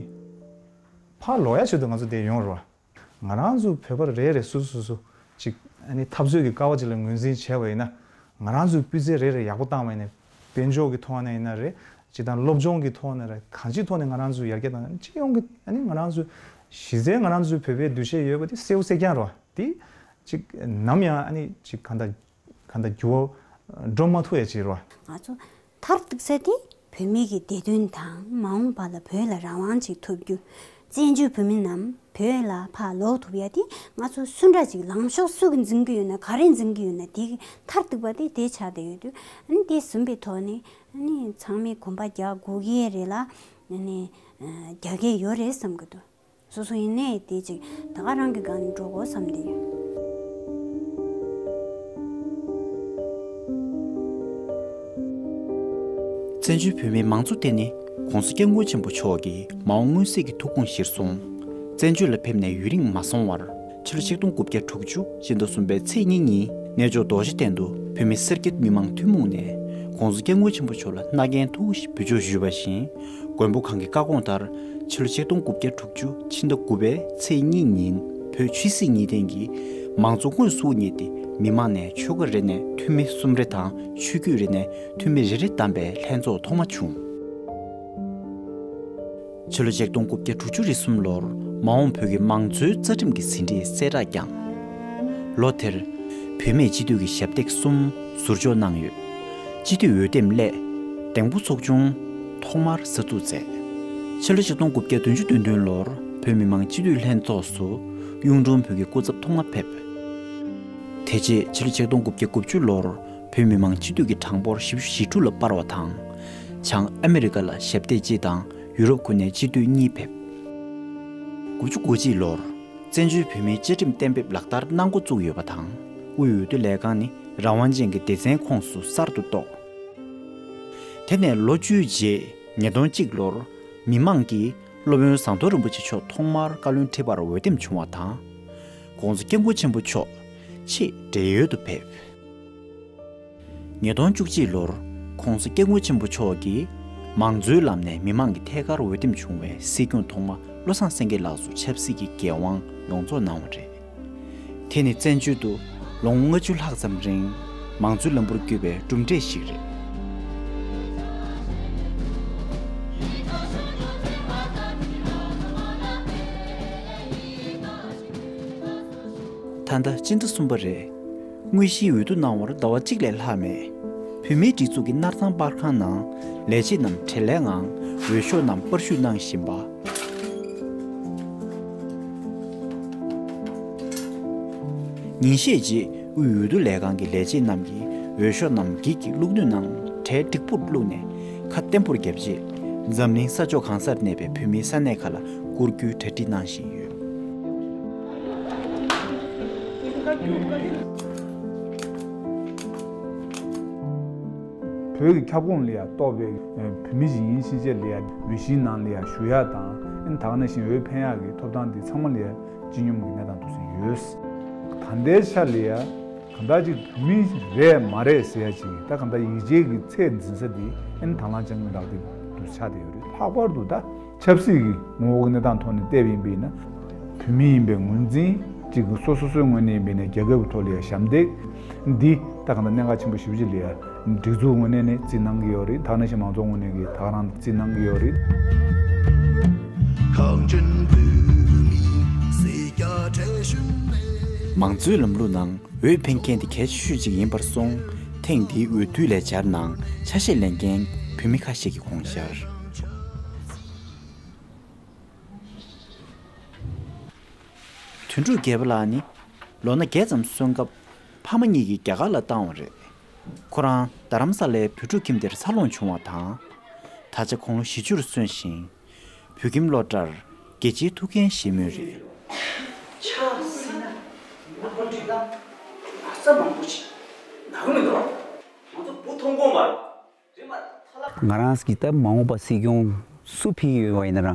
ཕར་ལོག་ཡ་ཆེད་དུ་ང་ཚོ་འདིར་ཡོང་རེད་བ། ང་རང་ཚོ་བོད་པ་རེ་རེ་སོ་སོ་སོ་སོ་ཅིག་ཨ་ནི་འཐབ་རྩོད་ཀྱི་ཀ་བ་ཅིག་ལ་ངོས་འཛིན་བྱས་པ་ཡིན་ན། ང་རང་ཚོའི་སྤུས་ཚད་རེ་རེ་ཡག་པོ་བཏང་བ་ཡིན་ན། དཔལ་འབྱོར་གྱི་ཐོག་ནས་ཡིན་ན་རེད། སྤྱི་དང་སློབ་སྦྱོང་གི་ཐོག་ནས་རེད། གང་ཅིའི་ཐོག་ནས་ང་རང་ཚོ་ཡར་རྒྱས་བཏང་ན་སྤྱི་ཡོངས་ཀྱི་ཨ་ནི་ང་རང་ཚོ་གཞི་རྩའི་ང་རང་ཚོའི་བོད་པའི་འདུ་ཤེས་ཡོད་པ་དེ་གསལ་པོ་གསལ་རྐྱང་རེད་བ། དེ་ཅིག་ནམ་ཡང་ཨ་ནི་ཅིག་གང་ལྟར་གང་ལྟར་འགྱུར་བ་འགྲོ་མ་ཐུབ་ཡ་ཅིག་རེད་བ། ང་ཚོ་མཐར་གཏུགས་ས་དེ་བོད་མི་གི་བདེ་དོན་དང་མ་འོངས་པ་ལ་བོད་ལ་རང་དབང་ཅིག་ཐོབ་རྒྱུ། བཙན་བྱོལ་བོད་མི་རྣམས་བོད་ལ་ཕར་ལོག་ཐུབ་ཡ་དེ་ང་ཚོ་སུ་འདྲ་ཅིག་ལངས་ཕྱོགས་སུ་གི་འཛིན་གི་ཡོད་ན། ག་རེ་འཛིན་གི་ཡོད་ན་དེ་མཐར་གཏུགས་པ་དེ་དེ་ཆགས་བསྡད་ཡོད་དུས། ཨ་ནི་དེ་ཟིན་པའི་ཐོག་ནས་ཨ་ནི་ཚང་མས་གོམ་པ་རྒྱག་དགོས་ཀྱི་རེད་ལ། ཨ་ནི་རྒྱག་གི་ཡོད་རེད་བསམ་གི་འདུག། སོ་སོ་ཡིན་ནའི་དེ་ཅིག་ད་ག་རང་གི་སྒང་ནས་འགྲོ་དགོས་བསམ་བསྡད་ཡོད། བཙན་བྱོལ་བོད་མིའི་མང་གཙོ་དེ་ནི་༸གོང་ས་༸སྐྱབས་མགོན་ཆེན་པོ་མཆོག་གིས་མ་འོངས་མངོན་གསལ་གྱི་ཐུགས་དགོངས་གཞིར་བཟུང་། བཙན་བྱོལ་ལ་ཕེབས་ནས་ཡུན་རིང་མ་སོང་བར། ཕྱི་ལོ་ཆིག་སྟོང་དགུ་བརྒྱ་དྲུག་ཅུ་ཕྱི་ཟླ་གསུམ་པའི་ཚེས་གཉིས་ཉིན་གནས་མཆོག་རྡོ་རྗེ་གདན་དུ་བོད་མི་སེར་སྐྱ་མི་མང་ཐུན་མོང་ནས་༸གོང་ས་༸སྐྱབས་མགོན་ཆེན་པོ་མཆོག་ལ་མནའ་གན་ཐུགས་བཞེས་འབུལ་ཕྱོགས་ཞུས་པ་བཞིན། མགོན་པོ་གང་གི་བཀའ་དགོངས་ལྟར་ཕྱི་ལོ་ཆིག་སྟོང་དགུ་བརྒྱ་དྲུག་ཅུ་ཕྱི་ཟླ་དགུ་པའི་ཚེས་གཉིས་ཉིན་བོད་ཆོས་སྲིད་གཉིས་ལྡན་གྱི་མང་གཙོ་དངོས་སུ་དབུ་བརྙེས་ཏེ། མི་མང་ནས་ཆོལ་ཁ་རེ་ནས་འཐུས་མི་གསུམ་རེ་དང་ཆོས་བརྒྱུད་རེ་ནས་འཐུས་མི་རེ་རེ་བདམས་པའི་ལྷན་ཚོགས་ཐོག་མ་བྱུང་། ཕྱི་ལོ་ཆིག་སྟོང་དགུ་བརྒྱ་དྲུག་ཅུ་རེ་གསུམ་ལོར་མ་འོངས་བོད་ཀྱི་མང་གཙོའི་རྩ་ཁྲིམས་ཀྱི་ཟིན་བྲིས་གསལ་བསྒྲགས་བསྐྱངས། ལོ་དེར་བུད་མེད་སྤྱི་འཐུས་ཀྱི་ཞབས་སྟེགས་གསུམ་ཟུར་འཇོག་གནང་ཡོད། སྤྱི་འཐུས་འོས་འདེམས་སླད་འདེམས་བསྐོ་ཚོགས་ཆུང་ཐོག་མར་གསར་འཛུགས་མཛད། ཕྱི་ལོ་ཆིག་སྟོང་དགུ་བརྒྱ་བདུན་ཅུ་དོན་བདུན་ལོར་བོད་མི་མང་སྤྱི་འཐུས་ལྷན་ཚོགས་སུ་གཡུང་དྲུང་བོན་གྱི་སྐུ་ཚབ་ཐོག་མ་ཕེབས། དེ་རྗེས་ཕྱི་ལོ་ཆིག་སྟོང་དགུ་བརྒྱ་དགུ་བཅུ་ལོར་བོད་མི་མང་སྤྱི་འཐུས་ཀྱི་གྲངས་འབོར་བཞི་བཅུ་ཞེ་དྲུག་ལ་སྤར་བ་དང་། བྱང་ཨ་མི་རི་ཀ་ལ་ཞབས་སྟེགས་གཅིག་དང་ཡུ་རོབ་ཁུལ་ནས་སྤྱི་འཐུས་གཉིས་ཕེབས། དགུ་བཅུ་གོ་གཅིག་ལོར་བཙན་བྱོལ་བོད་མིའི་བཅའ་ཁྲིམས་གཏན་འབེབས་ལག་བསྟར་གནང་འགོ་བཙུགས་ཡོད་པ་དང་། དབུས་འོས་བསྡུ་ལས་ཁང་ནི་རང་དབང་ཅན་གྱི་སྡེ་ཚན་ཁོངས་སུ་གསར་དུ་གཏོགས། དེ་ནས་ལོ་བཅུའི་རྗེས་ཉིས་སྟོང་གཅིག་ལོར་མི་མང་གིས་སློབ་དཔོན་ཟམ་གདོང་རིན་པོ་ཆེ་མཆོག་ཐོག་མར་བཀའ་བློན་ཁྲི་པར་འོས་འདེམས་བྱུང་བ་དང་། ༸གོང་ས་༸སྐྱབས་མགོན་ཆེན་པོ་མཆོག་ཆེས་བགྲེས་ཡོལ་དུ་ཕེབས། ཉིས་སྟོང་བཅུ་གཅིག་ལོར་༸གོང་ས་༸སྐྱབས་མགོན་ཆེན་པོ་མཆོག་གིས་མང་གཙོའི་ལམ་ནས་མི་མང་གི་ཐད་ཀར་འོས་འདེམས་བྱུང་བའི་སྲིད་སྐྱོང་ཐོག་མ་བློ་བཟང་སེང་གེ་ལགས་སུ་ཆབ་སྲིད་ཀྱི་འགན་དབང་ཡོངས་རྫོགས་གནང་བ་རེད། དེ་ནི་བཙན་བྱོལ་དུ་ལོ་ངོ་ལྔ་བཅུ་ལྷག་ཙམ་རིང་མང་གཙོའི་ལམ་བུར་བསྐྱོད་པའི་གྲུབ་འབྲས་ཤིག་རེད། ད་ལྟ་སྤྱི་ཟླ་གསུམ་པ་རེད། དངོས་གཞིའི་འོས་བསྡུ་གནང་བར་ཟླ་བ་གཅིག་ལས་ལྷག་མེད། བོད་མིའི་སྒྲིག་འཛུགས་ཀྱི་སྣར་ཐང་པར་ཁང་ནང་ལས་བྱེད་རྣམས་བྲེལ་ལས་ངང་འོས་ཤོག་རྣམས་པར་བཤུས་གནང་བཞིན་པ། ཉིན་ཤས་རྗེས་དབུས་འོས་བསྡུ་ལས་ཁང་གི་ལས་བྱེད་རྣམས་ཀྱིས་འོས་ཤོག་རྣམས་འགྱིག་གི་བླུག་སྣོད་ནང་གྲལ་འགྲིག་པོར་བླུགས་ནས་ཁ་བརྟན་པོར་བརྒྱབ་རྗེས། འཛམ་གླིང་ས་ཕྱོགས་གང་སར་གནས་པའི་བོད་མིའི་ས་གནས་ཁག་ལ་བསྐུར་རྒྱུའི་གྲ་སྒྲིག་གནང་བཞིན་ཡོད། བོད་ཀྱི་ཁྱབ་ཁོངས་ལ་ཡང་གཏོགས་པའི་བོད་མི་ཞིག་ཡིན་ཕྱིན་ཆད་ལ་ཡང་འོས་གཞིའི་ནང་ལ་ཡང་ཞུགས་ཡག་དང་། ཨ་ནི་ད་ག་ནང་བཞིན་འོས་འཕེན་ཡག་གི་ཐོབ་ཐང་འདི་ཚང་མ་ལ་ཡང་སྤྱི་སྙོམས་ཀྱི་གནས་སྟངས་འདུག་སེ་ཡོད། ད་ལྟའི་ཆ་ལ་ཡང་གང་ལྟར་ཅིག་བོད་མི་རེད་མ་རེད་ཟེར་ཡག་ཅིག་ད་གང་ལྟར་ཡིད་ཆེས་ཀྱི་ཚད་འཛིན་ས་འདི་ཨ་ནི་དང་བླངས་བཅངས་མིན་རག་སྟེ་འདུག་ཆགས་བསྡད་ཡོད་རེད། ལྷག་པར་དུ་ད་ཆབ་སྲིད་ཀྱི་ངོ་བོ་གི་གནས་སྟངས་ཐོག་ནས་བལྟས་པ་ཡིན་པ་ཡིན་ན། བོད་མི་ཡིན་པའི་ངོས་འཛིན་གཅིག་གི་སོ་སོ་སོའི་ངོས་ནས་ཡིན་པ་ཡིན་ན་རྒྱལ་ཁབ་ཀྱི་ཐོག་ལ་ཡང་ཞབས་འདེགས་འདི་ད་གང་ལྟར་གནད་འགག་ཆེན་པོ་ཞེ་པོ་ཅིག་ལ་ཡང་སྒྲིག་འཛུགས་ངོས་ནས་ནི་རྩིས་གནང་གི་ཡོད་རེད། ད་ག་ནང་བཞིན་མང་ཚོགས་ངོས་ནས་ཀྱི་ད་ག་རང་རྩིས་གནང་གི་ཡོད་རེད། མང་གཙོའི་ལམ་ལུགས་ནང་འོས་འཕེན་མཁན་དེ་གལ་ཆེ་ཤོས་ཅིག་ཡིན་པར་སོང་། ཐེངས་འདིའི་འོས་བསྡུ་ལས་འཆར་ནང་ཆ་ཤས་ལེན་མཁན་བོད་མི་ཁ་ཤས་ཀྱིས་དགོངས་འཆར། དོན་གྲུབ་རྒྱལ་པོ་ལགས་ནི་ལོ་ན་བརྒྱད་ཙམ་སོན་སྐབས་ཕ་མ་གཉིས་ཀྱིས་རྒྱ་གར་ལ་བཏང་བ་རེད། ཁོ་རང་རྡ་རམ་ས་ལའི་བོད་ཕྲུག་ཁྱིམ་དེར་འཚར་ལོངས་བྱུང་བ་དང་། ད་ཆ་ཁོང་ལོ་བཞི་བཅུར་སོན་ཞིང་། བོད་ཁྱིམ་སློབ་གྲྭར་རྒྱལ་སྤྱིའི་ཐུགས་འགན་བཞེས་མུས་རེད། ཕྱག་བསིལ་ན་ནག་པོ་འདྲི་ན་ན་ཚ་མང་པོ་ཞིག་ན་གི་མི་འདུག་ང་ཚོ་བུ་མཐོང་གོང་མར། ང་རང་གིས་ད་མ་འོངས་པ་སྲིད་སྐྱོང་སུ་ཕེབས་ཀྱི་ཡོད་པ་ཡིན་ན་ར།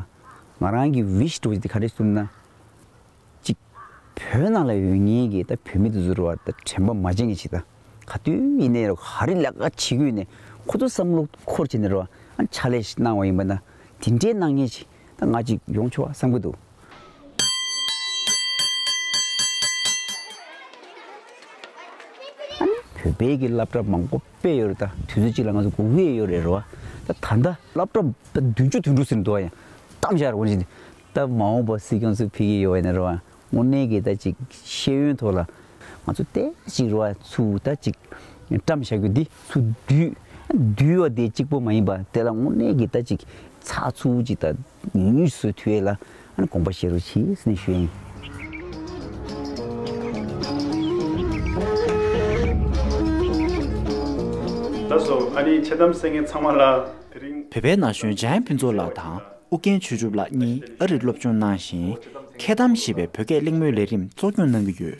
ང་རང་གི་ཝིཤ་འདྲ་བོ་ཅིག་དེ་ག་རེ་ཟེར་ན། གཅིག་བོད་ནང་ལ་ཡོད་མཁན་གྱི་ད་བོད་མི་དེ་ཚོ་ར་བ་ད་དྲན་པ་མ་བརྗེད་མཁན་ཅིག་ད་ག་དུས་ཡིན་ནའི་ར་ག་རེ་ལས་ཀ་བྱེད་དགོས་ནས་ཁོ་ཚོ་བསམ་བློ་འཁོར་བྱས་ནས་ར་བ་ཨ་ཕྱག་ལས་ཤིག་གནང་བ་ཡིན་པ་ན་དེ་འདྲའི་གནང་མཁན་ཅིག་ད་ང་ཅིག་ཡོང་ཆོག་པ་བསམ་གྱི་འདུག། ཨ་ནི་བོད་པའི་གི་སློབ་གྲྭ་མང་པོ་དཔེ་ཡོད་རེད། ད་དུས་ཚོད་གཅིག་ལ་ང་ཚོ་སྒུག་གི་ཡོད་རེད་རེད་བ། ད་ད་ལྟ་སློབ་གྲྭ་ད་བདུན་ཅུ་དོན་དྲུག་ཟིན་འདུག་ཡང་གཏམ་བཞག་རེད་འོན་ཅིག་ད་མ་འོངས་པ་སྲིད་སྐྱོང་སུ་ཕེབས་ཀྱི་ཡོད་ཡིན་ན་རེད་བ། དངོས་གནས་ཀྱི་ད་ཅིག་ཤེས་ཡོན་ཐོག་ལ་ང་ཚོ་ཏོག་ཙམ་རེད་བ་ཚུར་ད་ཅིག་བཀྲམ་བཞག་རྒྱུ་འདི་ཚུར་བསྡུས་བསྡུས་པ་དེ་གཅིག་པོ་མ་ཡིན་པ་དེ་ལ་དངོས་གནས་ཀྱི་ད་ཅིག་ཚགས་ཚུད་ཅིག་ད་ཡུན་སུ་ཐུའི་ལ་ དགོངས་པ་བཞེས་རོགས་གྱིས་ཟེར་ནས་ཞུ་ཡིན། ད་སོ་ཨ་ནི་འཆལ་གཏམ་གསན་མཁན་ཚང་མ་ལ་དེ་རིང་། བོད་པའི་ན་གཞོན་འཇམ་དབྱངས་ཕུན་ཚོགས་ལགས་དང་ཨུ་རྒྱན་ཆོས་གྲུབ་ལགས་གཉིས་ཨ་རིར་སློབ་སྦྱོང་གནང་ཞིང་། འཁྱལ་གཏམ་ཞེས་པའི་བོད་སྐད་གླེང་མོལ་ལས་རིམ་གཙོ་སྐྱོང་གནང་གི་ཡོད།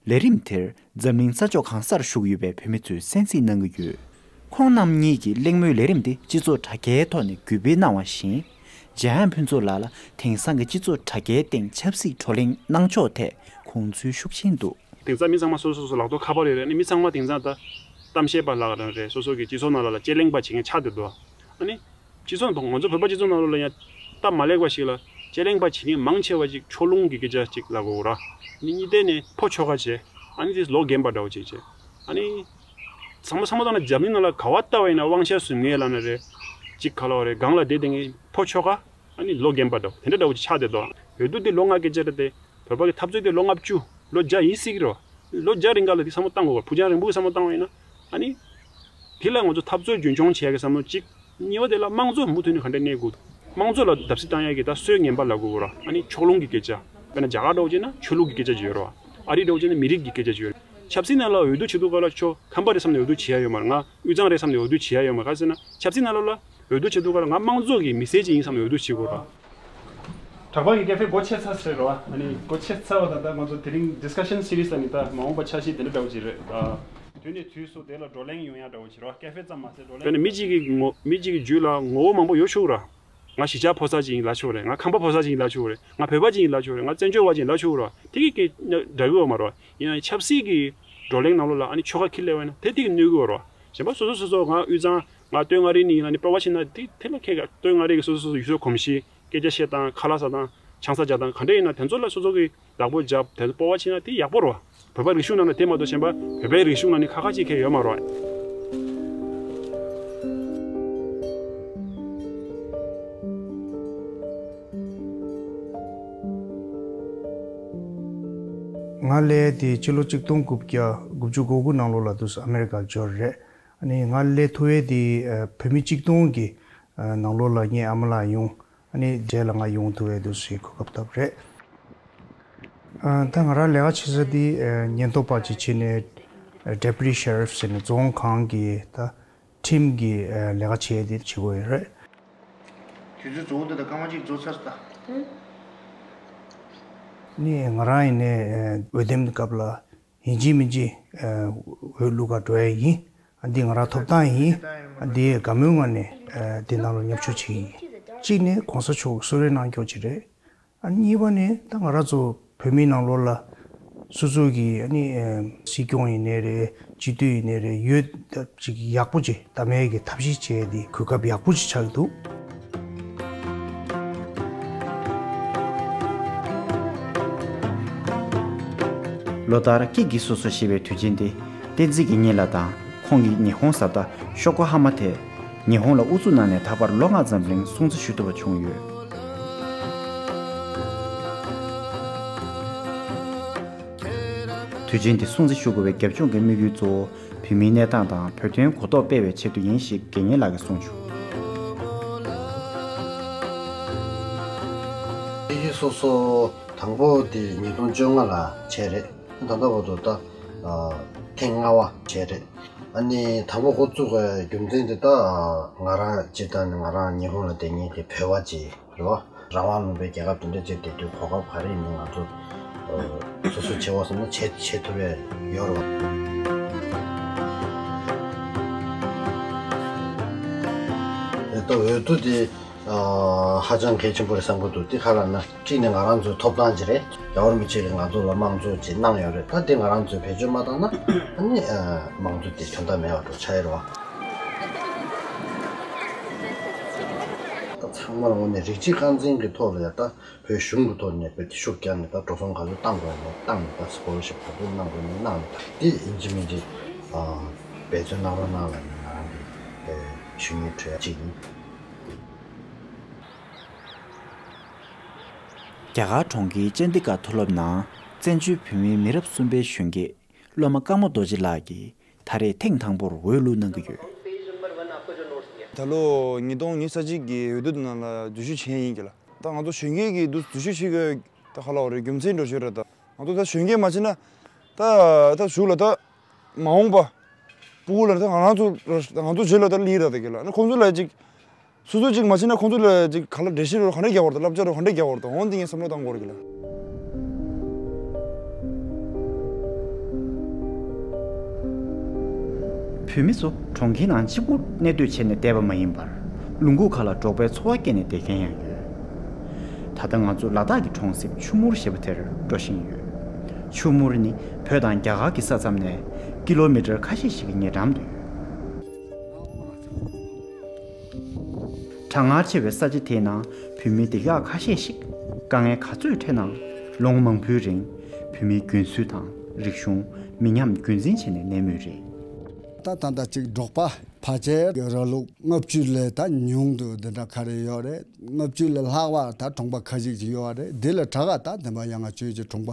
ལས་རིམ་དེར་འཛམ་གླིང་ས་ཕྱོགས་གང་སར་བཞུགས་ཡོད་པའི་བོད་མི་ཚོས་གསན་གཟིགས་གནང་གི་ཡོད། ཁོང་རྣམ་གཉིས་ཀྱིས་གླེང་མོལ་ལས་རིམ་དེ་སྤྱི་ཚོགས་དྲ་རྒྱའི་ཐོག་ནས་བརྒྱུད་སྤེལ་གནང་བ་བཞིན། འཇམ་དབྱངས་ཕུན་ཚོགས་ལགས་ལ་དེང་སང་གི་སྤྱི་ཚོགས་དྲ་རྒྱའི་སྟེང་ཆབ་སྲིད་བགྲོ་གླེང་གནང་ཕྱོགས་ཐད་དགོངས་ཚུལ་ཤུགས་ཆེན་འདུག། དེང་སང་མི་ཚང་མ་སོ་སོ་སོ་སོ་ལག་ཐོག་ཁ་པར་ཡོད་རེད། ཨ་ནི་མི་ཚང་མ་དེང་སང་ད་གཏམ་བཤད་པ་ལགས་རང་རེད། སོ་སོ་གི་སྤྱི་ཚོགས་ནང་ལ་ལ་དཔྱད་གླེང་པ་བྱེད་མཁན་ཆགས་བསྡད་འདུག། ཨ་ནི། སྤྱི་ཚོགས་ནང་ང་ཚོ་བོད་པ་སྤྱི་ཚོགས་ནང་ལོགས་ལ་ཡང་སྟབས་མ་ལེགས་པ་ཞིག་ལ་དཔྱད་གླེང་པ་བྱེད་མཁན་མང་ཆེ་བ་ཅིག་ཕྱོགས་ལྷུང་གི་སྐད་ཆ་ཅིག་ལབ་དགོས་ར། ནི་གཉིས་ལྡན་ནས་ཕོ་ཁྱོ་ག་བྱས། ཨ་ནི་དེ་ལོ་རྒན་པ་འདྲ་བོ་ཅིག་བྱས། ཨ་ནི་ཚང་མ་ཚང་མ་ཚང་ན་འཛམ་གླིང་ནང་ལ་ག་བ་ལྟ་བ་ཡིན་ན་དབང་ཆ་ཟིན་མཁན་ལབ་ན་རེད། ཅིག་ག་ལ་བ་རེད། སྒང་ལ་བསྡད་བསྡད་མཁན་ཕོ་ཁྱོ་ག། ཨ་ནི་ལོ་རྒན་པ་འདྲ་བོ་དེ་འདྲ་འདྲ་བོ་ཅིག་ཆགས་བསྡད་འདུག། འོས་བསྡུ་དེ་ལོ་ལྔ་སྐད་ཆ་རེད་དེ། བོད་པ་གི་འཐབ་རྩོད་དེ་ལོ་ལྔ་བཅུ། ལོ་བརྒྱ་ཡིན་སྲིད་ཀྱི་རེད་བ། ལོ་བརྒྱ་རིང་ག་ལ་དེ་བསམ་བློ་བཏང་དགོས་པ། ཕུགས་རྒྱང་རིང་པོའི་བསམ་བློ་བཏང་བ་ཡིན་ན། ཨ་ནི། དེ་ལ་ང་ཚོ་འཐབ་རྩོད་རྒྱུན་འཁྱོངས་བྱེད་ཡག་གི་བསམ་བློ་གཅིག། གཉིས་པ་དེ་ལ་དམངས་གཙོ་མུ་མཐུད་ནས་ག་འདྲ་གནས་དགོས། དམངས་གཙོ་ལ་བརྡབ་གསིག་བཏང་ཡག་གི་ད་སྲོལ་ངན་པ་ལབ་དགོས་ར། ཨ་ནི་ཕྱོགས་ལྷུང་གི་སྐད་ཆ། དཔེར་ན་རྒྱ་གར་འདྲ་བོ་བྱས་ན་ཆོས་ལུགས་ཀྱི་སྐད་ཆ་ཅིག་ཡོད་ར། ཨ་རི་འདྲ་བོ་བྱས་ན་མི་རིགས་ཀྱི་སྐད་ཆ་ཅིག་ཡོད་ར། ཆབ་སྲིད་ནང་ལ་འོས་བསྡུ་བྱེད་དུས་སྐབས་ལ་ཁྱོད་ཁམས་པ་རེད་བསམ་ནས་འོས་བསྡུ་བྱེད་ཡག་ཡོད་མ་རེད། ང་དབུས་གཙང་རེད་བསམ་ནས་འོས་བསྡུ་བྱེད་ཡག་ཡོད་མ་རེད། ག་རེ་ཟེར་ན་ཆབ་སྲིད་ནང་ལོགས་ལ་འོས་བསྡུ་བྱེད་དུས་སྐབས་ལ་ང་དམངས་གཙོ་གི་མི་སེར་ཅིག་ཡིན་བསམ་ནས་འོས་བསྡུ་བྱེད་དགོས་ར། གྲགས་པ་གི་ཀེ་ཧྥེ་སྒོ་ཕྱེ་ཚར་ཟེར་རོ། ཨ་ནི་སྒོ་ཕྱེ་ཚར་བ་དང་ད་ང་ཚོ་དེ་རིང་ཌིས་ཀ་ཤན་སི་རི་ཛི་ལ་ནི་ད་མ་འོངས་པ་འཆར་གཞི་དེ་འདྲ་འདྲ་བོ་ཅིག་རེད། ཨ། དུས་ནས་དུས་སུ་དེ་ལ་བགྲོ་གླེང་ཡོང་ཡག་འདྲ་བོ་ཅིག་རོ། ཀེ་ཧྥེ་ཙམ་མ་ཟད་བགྲོ་གླེང་། དཔེར་ན་མི་གཅིག་གི་ངོ་མི་གཅིག་གི་རྒྱུད་ལ་ངོ་བོ་མང་པོ་ཡོད་ཆོག་ར། ང་གཞིས་ཆགས་ཕོ་གསར་ཅིག་ཡིན་ལབ་ཆོག་རེད། ང་ཁམས་པ་ཕོ་གསར་ཅིག་ཡིན་ལབ་ཆོག་རེད། ང་བོད་པ་ཅིག་ཡིན་ལབ་ཆོག་རེད། ང་བཙན་བྱོལ་བ་ཅིག་ཡིན་ལབ་ཆོག་ར། དེ་གི་སྐད་འདྲ་གི་ཡོད་མ་རོ། ཡིན་ན་ཆབ་སྲིད་ཀྱི་བགྲོ་གླེང་ནང་ལོགས་ལ་ཨ་ནི་ཆོལ་ཁ་ཁྱེར་སླེབས་པ་ཡིན་ན་དེ་དེ་གི་གནོད་གི་ཡོད་རོ། གཞན་པ་སོ་སོ་སོ་སོ་ང་དབུས་གཙང་ང་སྟོད་མངའ་རིས་ནས་ཡིན་ན་ནི་སྤོབས་པ་ཆེ་ན་དེ་དེ་ལ་ཁྱེད་ཀྱི་སྟོད་མངའ་རིས་ཀྱི་སོ་སོ་སོ་སོ་ཡུལ་སྲོལ་གོམས་གཤིས། སྐད་ཆ་བཤད་སྟངས། ཁ་ལག་ཟ་སྟངས། ཆང་ས་རྒྱག་སྟངས་ག་འདྲ་ཡིན་ན་དེ་ཚོ་ལ་སོ་སོ་གིས་བདག་པོ་རྒྱབ། དེ་ཚོ་སྤོབས་པ་ཆེ་ན་དེ་ཡག་པོ་རེད་བ། བོད་པའི་རིག་གཞུང་ནང་ནས་དེ་མ་གཏོགས་གཞན་པ་བོད་པའི་རིག་གཞུང་ནང་ནས་ཁ་ཁ་ཅིག་གས་ཡོད་མ་རེད་བ། ང་སླེབས་དེ་ཕྱི་ལོ་ཆིག་སྟོང་དགུ་བརྒྱ་དགུ་བཅུ་གོ་དགུ་ནང་ལོགས་ལ་དུས་སུ་ཨ་མེ་རི་ཀར་འབྱོར་རེད། ཨ་ནི་ང་སླེབས་ཐུབ་པ་དེ་ཨ་བོད་མི་ཆིག་སྟོང་གི་ཨ་ནང་ལོགས་ལ་ངའི་ཨ་མ་ལགས་ཡོང་། ཨ་ནི་རྗེས་ལ་ང་ཡོང་ཐུབ་པའི་དུས་སུ་གོ་སྐབས་ཐོབ་རེད། ཨ་ད་ང་རང་ལས་ཀ་བྱེད་ས་དེ་ཨ་ཉེན་རྟོག་པ་ཅིག་བྱས་ནས་ཨ་Deputy Sheriff ཟེར་ནས་རྫོང་ཁང་གི་ད་ཁྲིམས་ཀྱི་ཨ་ལས་ཀ་བྱས་ཏེ་བྱེད་དགོས་ཡོད་རེད། དུས་ཚོད་རྫོགས་འདི་ད་སྐར་མ་གཅིག་རྫོགས་ཚར་སོང་ད། ནི་ང་རང་ཡིན་ནའི་ཨ་འོས་འདེམས་སྐབས་ལ་ཡིན་གཅིག་མིན་གཅིག་ཨ་འོས་བླུག་ག་འགྲོ་ཡ་ཡིན། ཨ་འདི་ང་རང་ཐོབ་ཐང་ཡིན། ཨ་འདི་དགའ་མོས་ངང་ནས་ཨ་འདི་ནང་ལ་མཉམ་ཞུགས་བྱེད་ཀྱི་ཡིན། གཅིག་ནི་གོང་ས་མཆོག་གསོལ་རས་གནང་སྐྱོར་ཅིག་རེད། ཨ་གཉིས་པ་ནི་ད་ང་རང་ཚོ་བོད་མིའི་ནང་ལོགས་ལ་སོ་སོ་གི་ཨ་ནི་ཨ་སྲིད་སྐྱོང་ཡིན་ནའི་རེད། སྤྱི་འཐུས་ཡིན་ནའི་རེད། འོས་ཅིག་ཡག་པོ་ཅིག་བདམས་ཡས་ཀྱི་ཐབས་ཤེས་བྱས་ཏེ་གོ་སྐབས་ཡག་པོ་ཅིག་ཆགས་ཀྱི་འདུག། ལོ་ལྟར་སྐྱིད་ཀྱིས་སོ་སོ་ཞེས་པའི་དུས་ཆེན་འདི་བསྟན་འཛིན་དགེ་བསྙེན་ལགས་དང་ཁོང་གི་ཉི་ཧོང་བཟའ་ཟླ་ཤོ་ཀོ་ཧ་མ་དེས་ཉི་ཧོང་ལ་ཨུ་ཚུགས་གནང་ནས་ད་བར་ལོ་ལྔ་ཙམ་རིང་སྲུང་བརྩི་ཞུ་ཐུབ་པ་བྱུང་ཡོད། དུས་ཆེན་འདི་སྲུང་བརྩི་ཞུ་དགོས་པའི་རྒྱབ་ལྗོངས་ཀྱི་དམིགས་ཡུལ་གཙོ་བོ་བོད་མིའི་གནས་སྟངས་དང་བོད་དོན་གོ་རྟོགས་སྤེལ་བའི་ཆེད་དུ་ཡིན་ཞེས་དགེ་བསྙེན་ལགས་ཀྱིས་གསུངས་བྱུང་། སྐྱིད་ཀྱིས་སོ་སོ་དང་པོ་དེ་ཉིས་སྟོང་བཅོ་ལྔ་ལ་བྱས་རེད། ད་ལྟ་བར་དུ་ད་ཨ་ཐེངས་ལྔ་པ་བྱས་རེད། ཨ་ནི་དང་པོ་འགོ་བཙུགས་པའི་རྒྱུ་མཚན་དེ་ད་ང་རང་སྤྱིར་བཏང་ནས་ང་རང་ཉི་ཧོང་ལ་བསྡད་མཁན་གྱི་བོད་པ་ཅིག་རེད་བ། རང་དབང་ལུང་པའི་རྒྱལ་ཁབ་དེ་འདྲ་ཅིག་བསྡད་དུས་གོ་སྐབས་ག་རེ་ཡིན་ནའི་ང་ཚོ་ཨ་སོ་སོས་བྱེད་དགོས་བསམ་ན་བྱེད་བྱེད་ཐུབ་ཡས་ཡོད་རེད་བ། ད་འོས་བསྡུ་དེ་ཨ་ཧ་ཅང་གལ་ཆེན་པོ་རེད་བསམ་གྱི་འདུག། དེ་ག་རེ་ལབ་ན་གཅིག་ནས་ང་རང་ཚོའི་ཐོབ་ཐང་ཅིག་རེད། རྒྱལ་བ་རིན་པོ་ཆེ་གིས་ང་ཚོ་ལ་དམངས་གཙོ་ཅིག་གནང་ཡོད་རེད། ད་དེ་ང་རང་ཚོས་བེད་སྤྱོད་མ་བཏང་ན་ཨ་ནི་ཨ་དམངས་གཙོ་དེ་དོན་དག་མེད་པ་འདྲ་ཆགས་ཡོད་རེད་བ། ད་ཚང་མར་ངོས་ནས་རིགས་གཅིག་རྐང་འཛིན་གྱི་ཐོག་ལ་ཡ་ད་བོད་གཞུང་གི་ཐོག་ནས་བོད་དེ་ཤུགས་རྒྱག་ནས་ད་འགྲོ་སོང་ག་ཚོད་བཏང་དགོས་ནས་བཏང་ནས་ད་སི་ཀོ་ལར་ཤིབ་ག་ཚོད་གནང་དགོས་ནས་གནང་ནས་ད་དེ་ཡིན་གཅིག་མིན་གཅིག་ཨ་འབད་བརྩོན་གནང་རོགས་གནང་ལབ་ནས་ང་རང་གི་ཨ་ཞུ་སྙན་སྤྲོད་ཡ་གཅིག་ཡིན། རྒྱ་གར་གྲོང་ཁྱེར་ཅན་ཌི་གྷར་མཐོ་སློབ་ནང་བཙན་བྱོལ་བོད་མིའི་མི་རབས་གསུམ་པའི་གཞོན་སྐྱེས་སློབ་མ་ཀརྨ་རྡོ་རྗེ་ལགས་ཀྱིས་ད་རེས་ཐེངས་དང་པོར་འོས་བླུགས་གནང་གི་ཡོད། ད་ལོ་ཉིས་སྟོང་ཉི་ཤུ་རྩ་གཅིག་གི་འོས་བསྡུ་ནང་ལ་འཛུལ་ཞུགས་བྱས་ཡིན་གྱི་ལ། ད་ང་ཚོ་གཞོན་སྐྱེས་ཀྱི་འདུ་འཛུལ་ཞུགས་བྱེད་དགོས་ད་ག་ལ་བ་རེད། རྒྱུ་མཚན་འགྲོ་ཤེས་རེད། ད་ང་ཚོ་ད་གཞོན་སྐྱེས་མ་བྱེད་ན་ད་ད་གཞུག་ལ་ད་མ་འོངས་པ་སྤུ་གུ་ལ་ད་ང་རང་ཚོ་ང་ཚོ་རྗེས་ལ་ད་ལི་ར་ད་གི་ལ་ནི་ཁོང་ཚོ་ལ་ཅིག་སོ་སོ་གཅིག་མ་བྱས་ན་ཁོང་ཚོ་ལ་གཅིག་ག་ལ་འགྲེལ་བཤད་རོ་ག་འདྲས་རྒྱག་བར་དང་བསླབ་བྱ་རོ་ག་འདྲས་རྒྱག་བར་དང་འོན་ཏེ་ངས་བསམ་བློ་བཏང་དགོས་རེད་གི་ལ། བོད་མི་ཚོ་གྲོང་ཁྱེར་ནང་གཅིག་པུ་གནས་སྡོད་བྱས་ནས་བསྡད་པ་མ་ཡིན་པར་ལུང་ཁུག་ཁག་ལ་འབྲོག་པའི་འཚོ་བ་སྐྱེལ་ནས་བསྡད་མཁན་ཡང་ཡོད། ད་ལྟ་ང་ཚོ་ལ་དྭགས་ཀྱི་གྲོང་གསེབ་ཆུ་མུར་ཞེས་པ་དེར་འགྲོ་བཞིན་ཡོད། ཆུ་མུར་ནི་བོད་དང་རྒྱ་གར་གྱི་ས་མཚམས་ནས་ཀི་ལོ་མི་ཊར་ཁ་ཤས་ཤིག་གི་ཉེ་འགྲམ་དུ་ཡོད། གྲང་ངར་ཆེ་བའི་ས་ཆ་དེའི་ནང་བོད་མི་སྡེ་ཁག་ཁ་ཤས་ཤིག་དཀའ་ངལ་ག་ཚོད་འཕྲད་ནའང་ལོ་ངོ་མང་པོའི་རིང་བོད་མིའི་རྒྱུན་སྲོལ་དང་རིག་གཞུང་མི་ཉམས་རྒྱུན་འཛིན་བྱས་ནས་གནས་མུས་རེད། ད་ད་ལྟ་ཅིག་འབྲོག་པ་ཕལ་ཆེར་ར་ལུག་ལྔ་བཅུ་ལས་ད་ཉུང་དུ་འདི་འདྲ་ག་རེ་ཡོད་རེད། ལྔ་བཅུ་ལས་ལྷག་པ་ད་གྲོང་པ་ཁ་ཤས་ཅིག་ཡོད་རེད། འདི་ལས་དྲག་ག་ད་འདི་མ་ཡང་ང་བཅོས་ཀྱི་གྲོང་པ་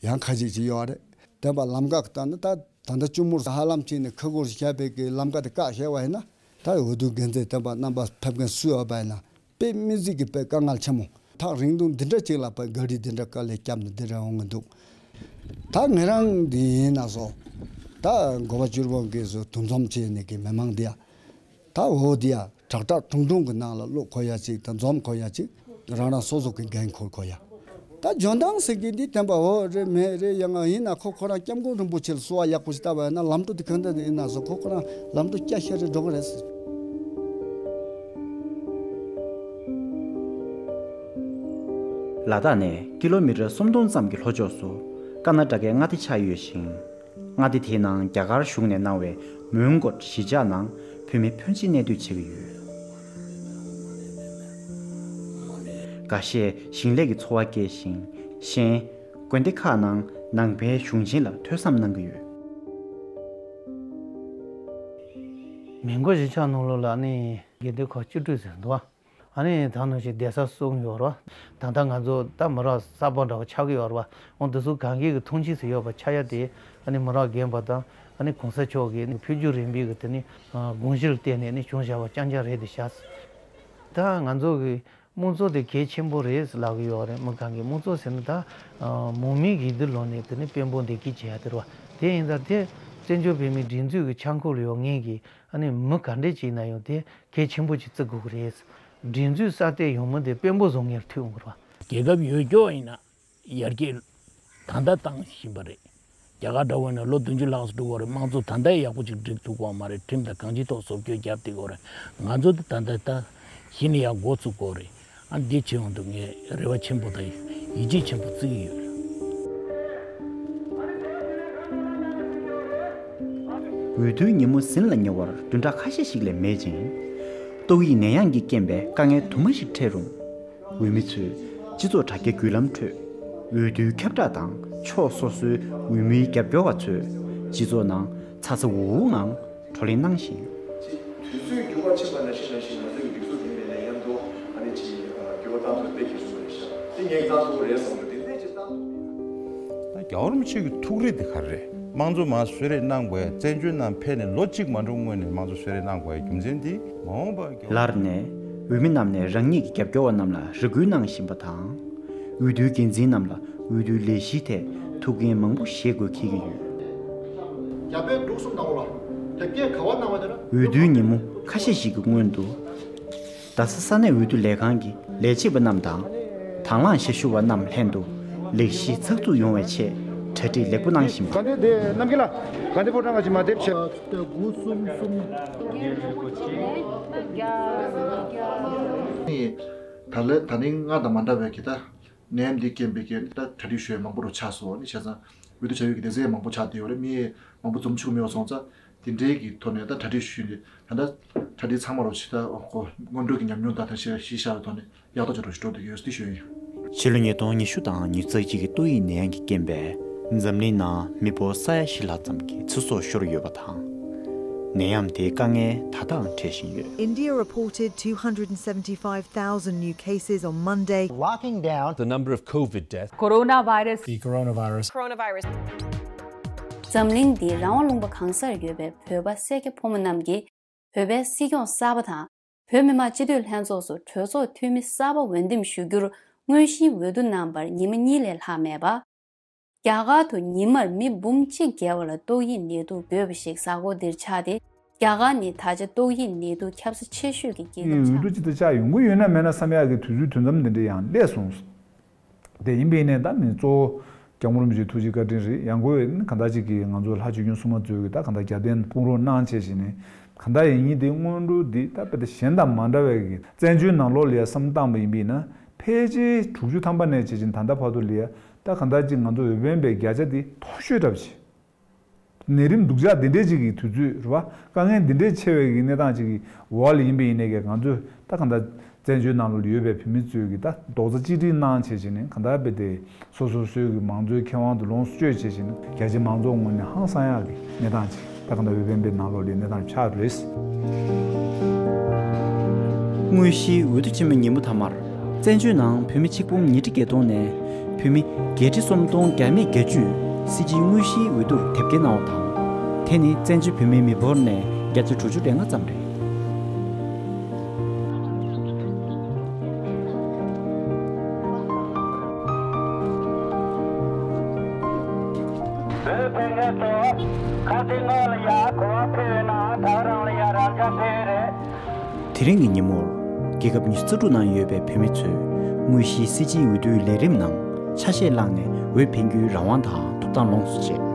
ཡང་ཁ་ཤས་ཅིག་ཡོད་རེད། དེ་བ་ལམ་ཀ་ལྟ་ན་ད་ད་ལྟ་ཅུ་མུར་ཧ་ལམ་ཅིག་ནས་ཁ་སྒོར་བཞག་པའི་གི་ལམ་ཀ་དེ་བཀག་བཞག་པ་ཡིན་ན་ད་འོས་བསྡུ་འགན་འཛིན་དེ་བ་རྣམ་པ་ཕེབས་མཁན་སུ་ཡོད་པ་ཡིན་ན་དཔེ་མི་སྲིད་ཀྱི་དཔེ་དཀའ་ངལ་ཆེན་མོ། ཐག་རིང་ཐུང་འདི་འདྲ་ཅིག་ལ་དཔེ་ག་རི་འདི་འདྲ་དཀའ་ལས་བརྒྱབ་ནས་འདི་འདྲ་འོང་གི་འདུག་ད་ངེད་རང་འདི་ཡིན་ན་སོ་ད་འགོ་པ་བཅུ་པོ་གིས་སོ་འདུ་འཛོམས་བྱས་ནས་གི་མི་མང་འདི་ཡ། ད་འོ་དེ་ཡ་དྲག་དྲག་ཁྲུང་ཁྲུང་གི་ནང་ལ་བླུག་གོ་ཡ་ཅིག་དང་འཛོམས་གོ་ཡ་ཅིག་རང་རང་སོ་སོ་གི་འགན་འཁུར་གོ་ཡ། ད་འཇོན་ཐང་ཟེར་གི་འདི་བསྟན་པ་འོ་རེད་མེད་རེད་ཡ། ང་ཡིན་ན་ཁོ་ཁོ་རང་སྐྱབས་མགོན་རིན་པོ་ཆེ་ལ་གསོལ་བ་ཡག་པོ་ཞིག་བཏབ་པ་ཡིན་ན་ལམ་འགྲོ་དེ་གང་འདྲ་ཡིན་ན་སོ་ཁོ་ཁོ་རང་ལམ་འགྲོ་སྐྱ་ཤ་རེ་འགྲོ་གི་རེད་ཟེར། ལ་དྭགས་ནས་ཀི་ལོ་མི་ཊར་སུམ་སྟོང་ཙམ་གྱི་ལྷོ་ཕྱོགས་སུ་ཀར་ན་ཊ་ཀའི་མངའ་སྡེ་ཆགས་ཡོད་ཅིང་། མངའ་སྡེ་དེའི་ནང་རྒྱ་གར་གཞུང་ནས་གནང་བའི་མོན་གྷོ་གཞིས་ཆགས་ནང་བོད་མི་ཕོན་ཆེ་གནས་སྡོད་བྱེད་ཀྱི་ཡོད། འགའ་ཤས་ཞིང་ལས་ཀྱི་འཚོ་བ་སྐྱེལ་ཞིང་གཞན་དགོན་སྡེ་ཁག་ནང་ནང་པའི་གཞུང་ཆེན་ལ་ཐོས་བསམ་གནང་གི་ཡོད། མོན་གྷོ་གཞིས་ཆགས་ནང་ལོགས་ལ་ནི་དགེ་འདུན་ཁག་བཅུ་དྲུག་ཟེར་འདུག་ཨ་ནི་ད་ནང་བཞིན་གདན་ས་གསུམ་ཡོད་རེད་བ། ད་ལྟ་ང་ཚོ་ད་མི་རབས་གསར་པ་འདྲ་བ་ཆགས་ཀྱི་ཡོད་རེད་བ། འོ་འདི་ཚོ་གང་གི་གི་ཐུགས་རྗེ་ཟེར་ཡོད་པ་ཆགས་ཡ་དེ་ཨ་ནི་མི་རབས་རྒན་པ་དང་ཨ་ནི་གོང་ས་མཆོག་གི་ནི་ཕུལ་རྒྱུ་རིམ་པའི་གི་དེ་ནི་དགོངས་གཞི་ལ་བརྟེན་ནས་ནི་བྱུང་བཞག་པ་རྐྱང་རྐྱང་རེད་དེ་བཞག་ད་ང་ཚོ་གི་དམངས་གཙོ་དེ་གལ་ཆེན་པོ་རེད་ལབ་ཀྱི་ཡོད་རེད། མི་གང་གི་དམངས་གཙོ་ཟེར་ན་ད་མང་མོས་ཀྱི་འདི་ལོ་ནས་དེ་ནི་དཔོན་པོ་འདེགས་སྐྱེལ་བྱེད་ཡ་དེ་རེད་བ། དེ་ཡིན་ཙང་དེ་བཙན་བྱོལ་བོད་མིའི་སྒྲིག་འཛུགས་ཀྱི་འཆར་འགོད་ལ་ཡོད་ངེས་ཀྱི་ཨ་ནི་མི་ག་འདྲས་ཅིག་ཡིན་ན་ཡང་དེ་གལ་ཆེན་པོ་ཅིག་བརྩི་དགོས་ཀྱི་རེད། སྒྲིག་འཛུགས་གསར་གཏོད་ཡོང་མི་དེ་དཔོན་པོ་བཟང་ངན་ལ་ཐུག་ཡོང་གི་རེད་བ། རྒྱལ་ཁབ་ཡོད་རྒྱུ་ཡིན་ན་ཡར་རྒྱས་ད་ལྟ་བཏང་བཞིན་པ་རེད། རྒྱ་གར་འདྲ་བོ་ཡིན་ན་ལོ་བདུན་ཅུ་ལྷག་ཙམ་འགྲོ་གི་རེད། དམངས་གཙོ་ད་ལྟ་ཡག་པོ་ཅིག་སྒྲིག་ཐུབ་ཀྱི་མ་རེད། ཁྲིམས་དང་གང་ཅིའི་ཐོག་བཟོ་བཅོས་བརྒྱབ་བསྡད་ཀྱི་རེད། ང་ཚོ་དེ་ད་ལྟ་ད་གཞི་ནས་ཡར་འགོ་ཚུགས་དགོས་རེད། ཨ་འདི་བྱེད་ཡོང་དུས་ངས་རེ་བ་ཆེན་པོ་དང་ཡིད་ཆེས་ཆེན་པོ་བརྩི་གི་ཡོད། འོས་བསྡུའི་ཉིན་མོ་ཟིན་ལ་ཉེ་བར་བདུན་ཕྲག་ཁ་ཤས་ཤིག་ལས་མེད་ཅིང་། ཏོག་དབྱིབས་ནད་ཡམས་ཀྱི་རྐྱེན་པས་དཀའ་ངལ་དུ་མ་ཞིག་འཕྲད་རུང་། འོས་མི་ཚོས་སྤྱི་ཚོགས་དྲ་རྒྱའི་བརྒྱུད་ལམ་ཁྲོད་འོས་བསྡུའི་ཁྱབ་བསྒྲགས་དང་ཕྱོགས་སོ་སོའི་འོས་མིའི་རྒྱབ་སྐྱོར་བ་ཚོས་སྤྱི་ཚོགས་ནང་ཚ་ཚ་འུར་འུར་ངང་བགྲོ་གླེང་གནང་བཞིན་ཡོད། དུས་ཚོད་འགྱུར་བ་ཕྱིན་པ་ནང་བཞིན་ནང་བཞིན་ང་ཚོའི་སྒྲིག་འཛུགས་དེ་ནས་ནད་ཡམས་ཐོག་ཨ་ནི་ཅིག་འགྱུར་བ་གཏང་ཐུབ་པའི་གལ་ཆེན་པོ་རེད་ཤག་དེ་ངས་གཏང་ཐུབ་པ་རེད་བསམ་གི་འདུག་དེ་འདྲས་ཅིག་གཏང་ཐུབ་པ་ཡིན་ན། རྒྱལ་བ་རིན་པོ་ཆེ་གི་ཐུགས་རེ་དེ་ག་རེ་རེད། དམངས་གཙོ་མར་གསོལ་རས་གནང་དགོས། བཙན་བྱོལ་ནང་ཕེབས་ནས་ལོ་གཅིག་མ་འགྲོ་སྔོན་ནས་དམངས་གཙོ་གསོལ་རས་གནང་དགོས་པའི་རྒྱུ་མཚན་དེ་མ་འོངས་པར་རྒྱལ་བ། ལར་ནས་འོས་མི་རྣམས་ནས་རང་ཉིད་ཀྱི་རྒྱབ་སྐྱོར་བ་རྣམས་ལ་རེ་སྐུལ་གནང་བཞིན་པ་དང་། འོས་བསྡུའི་འགན་འཛིན་རྣམས་ལ་འོས་བསྡུའི་ལས་གཞིའི་ཐད་ཐུགས་འགན་མང་པོ་བཞེས་དགོས་འཁེལ་གྱི་ཡོད། རྒྱ་བལ་འབྲུག་གསུམ་དང་པོ་ལ་དེབ་སྐྱེལ་ག་བ་གནང་བ་དེ་ལ། འོས་བསྡུའི་ཉིན་མོ་ཁ་ཤས་ཤིག་གི་སྔོན་དུ། རྡ་ས་ས་གནས་འོས་བསྡུ་ལས་ཁང་གི་ལས་བྱེད་པ་རྣམས་དང་། དང་བླངས་ཞབས་ཞུ་བ་རྣམས་ལྷན་དུ་ལས་གཞི་ཚགས་ཚུད་ཡོང་བའི་ཆེད་གྲ་སྒྲིག་ལེགས་པོ་གནང་བཞིན་པ། ག་འདི་དེ་རྣམ་རྒྱལ་ལགས། ག་འདི་ཕོ་བྲང་ག་ཅི་མ་དེབ་ཆེ། དགུ་གསུམ་གསུམ། ད་ལན་ད་ནིང་སྔར་དང་མ་འདྲ་བའི་གི་ད་ནད་ཡམས་འདི་རྐྱེན་པས་གི་ད་གྲ་སྒྲིག་ཞུ་ཡ་མང་པོ་རུ་ཆགས་སོང་ནི་བྱས་ཙང་འོས་བསྡུ་བྱ་ཡུལ་གི་སྡེ་ཚན་མང་པོ་ཆགས་བསྡད་ཡོད་རེད། མི་མང་པོ་འཛོམས་ཆོག་མེད་པ་སོང་ཙང་དེ་འདྲའི་གི་ཐོག་ནས་ད་གྲ་སྒྲིག་ཞུས་ནས་ད་ལྟ་གྲ་སྒྲིག་ཚང་མ་རུ་ཕྱི་ད་ཁོ་སྔོན་འགྲོ་གི་ཉམས་མྱོང་དང་ད་གཞི་གཞི་བཞག་པའི་ཐོག་ནས་ཡག་ཐག་ཆོད་རུ་ཞུ་འགྲོ་བསྡད་ཡོད་ཟེར་དེ་ཞུ་ཡ་ཡིན། ཕྱི་ལོ་ཉིས་སྟོང་ཉི་ཤུ་དང་ཉི་ཤུ་རྩ་གཅིག་གི་ཏོག་དབྱིབས་ནད་ཡམས་ཀྱི་རྐྱེན་པས་འཛམ་གླིང་ནང་མི་འབོར་ས་ཡ་བཞི་ལྷག་ཙམ་གྱི་ཚེ་སྲོག་ཤོར་ཡོད་པ་དང་། ནད་ཡམས་དེའི་དཀའ་ངལ་ད་ལྟའང་འཕྲད་བཞིན་ཡོད། India reported two hundred seventy-five thousand new cases on Monday. Locking down the number of COVID deaths. Coronavirus. The coronavirus. Coronavirus. འཛམ་གླིང་འདིའི་རང་དབང་ལུང་པ་གང་སར་ཡོད་པའི་བོད་པ་སེར་སྐྱ་ཕོ་མོ་རྣམས་ཀྱིས་བོད་པའི་སྲིད་སྐྱོང་གསར་པ་དང་ བོད་མི་མང་སྤྱི་འཐུས་ལྷན་ཚོགས་སུ་གྲོས་ཚོགས་འཐུས་མི་གསར་པ་འོས་འདེམས་ཞུ་རྒྱུར་དངོས་གཞིའི་འོས་བསྡུ་གནང་བར་ཉི་མ་གཉིས་ལས་ལྷག་མེད་པ། རྒྱ་གར་དུ་ཉི་མར་མི་འབུམ་གཅིག་བརྒལ་བ་ལ་ཏོག་དབྱིབས་ནད་དུག་འགོས་པ་ཞིག་གཟའ་འཁོར་འདིར་ཆགས་ཏེ། རྒྱ་གར་ནི་ད་ཆ་ཏོག་དབྱིབས་ནད་དུག་ཁྱབ་ས་ཆེ་ཤོས་ཀྱི་རྒྱལ་ཁབ་ཆགས། འོས་བསྡུ་ཅི་ལྟར་ཆགས་ཡོང་གི་ཡོད་ན་མེད་ན་བསམ་ཡག་གི་དུས་ཚོད་དུས་མཚམས་འདི་འདྲ་ཡང་སླེབས་སོང་། དེ་ཡིན་པའི་ནས་ད་མི་གཙོ་བོ་སྐྱབས་མགོན་རིན་པོ་ཆེ་ཐུགས་རྗེ་བཀའ་དྲིན་རེད། ཡང་སྒོས་ནི་གང་ལྟར་ཅིག་གིས་ང་ཚོ་ལྷ་ཆོས་སྐྱོང་སྲུང་མ་གཙོས་ཀྱི་ད་གང་ལྟར་རྒྱབ་རྟེན་དཔུང་རོགས་གནང་བྱས་བྱས་ནས་གང་ལྟར་ཡིན་ཉིན་དེ་སྔོན་འགྲོ་འདི་ད་དཔེ་ད་གཞན་དང་མ་འདྲ་བའི་གི་བཙན་བྱོལ་ནང་ལོགས་ལ་ཡ་བསམ་བཏང་བ་ཡིན་པས་ན་ཕལ་ཆེར་དྲུག་ཅུ་ཐམ་པ་ནས་བྱས་བྱས་ད་ལྟ་བར་དུ་ལ་ཡ་ད་གང་ལྟར་ཅིག་ང་ཚོ་འོས་འཕེན་པའི་བརྒྱ་ཆ་འདི་མཐོ་ཤོས་འདྲ་བ་ཞིག་ནད་རིམས་སྡུག་ཅག་འདི་འདྲའི་ཅིག་གི་དུས་ཚོད་རེད་བ། དཀའ་ངལ་འདི་འདྲའི་ཆེ་བའི་གི་གནས་སྟངས་ཅིག་གི་འོག་ལ་ཡིན་པ་ཡིན་ནའི་གི་ང་ཚོས་ད་གང་ལྟར་བཙན་བྱོལ་ནང་ལོགས་ལ་ཡོད་པའི་བོད་མི་ཚོས་གི་ད་རྡོག་རྩ་གཅིག་སྒྲིལ་གནང་བྱས་བྱས་ནས་གང་ལྟར་དཔེ་དེ་སོ་སོ་སོའི་གི་མང་གཙོའི་ཁེ་དབང་དུ་ལོངས་སུ་སྤྱོད་བྱས་བྱས་ནས་རྒྱ་ཆེ་མང་ཚོགས་ངོས་ནས་ཧང་སང་ཡག་གི་གནས་སྟངས་ཅིག་ད་གང་ལྟར་འོས་འཕེན་པའི་ནང་ལོགས་ལ་གནས་སྟངས་ཆགས་རེད། དངོས་གཞིའི་འོས་བསྡུ་ཆེན་མོའི་ཉིན་མོ་མཐའ་མར། བཙན་བྱོལ་ནང་བོད་མི་ཆིག་འབུམ་ཉིས་ཁྲི་བརྒྱད་སྟོང་ནས་བོད་མི་བརྒྱད་ཁྲི་སུམ་སྟོང་བརྒྱ་མེད་བརྒྱད་ཅུས་སྲིད་སྤྱིའི་དངོས་གཞིའི་འོས་བསྡུར་དེབ་སྐྱེལ་གནང་བ་དང་། དེ་ནི་བཙན་བྱོལ་བོད་མིའི་མི་འབོར་ནས་བརྒྱ་ཆ་དྲུག་ཅུ་རེ་ལྔ་ཙམ་རེད། བོད་ཕན་ངེས་སོ། ཁ་ཚིག་ངོ་ལ་ཡ་གོ་བ་ཕེབས་ཡོད་ན་ད་རང་ལ་ཡ་རང་ཅག་ཕེབས་རེད། དེ་རིང་གི་ཉིན་མོར་རྒྱལ་ཁབ་ཉི་ཤུ་རྩ་དྲུག་ནང་ཡོད་པའི་བོད་མི་ཚོས་དངོས་གཞིའི་སྲིད་སྤྱིའི་འོས་བསྡུའི་ལས་རིམ་ནང་ཆ་ཤས་བླངས་ནས་འོས་འཕེན་རྒྱུའི་རང་དབང་དང་ཐོབ་ཐང་ལོངས་སུ་སྤྱད།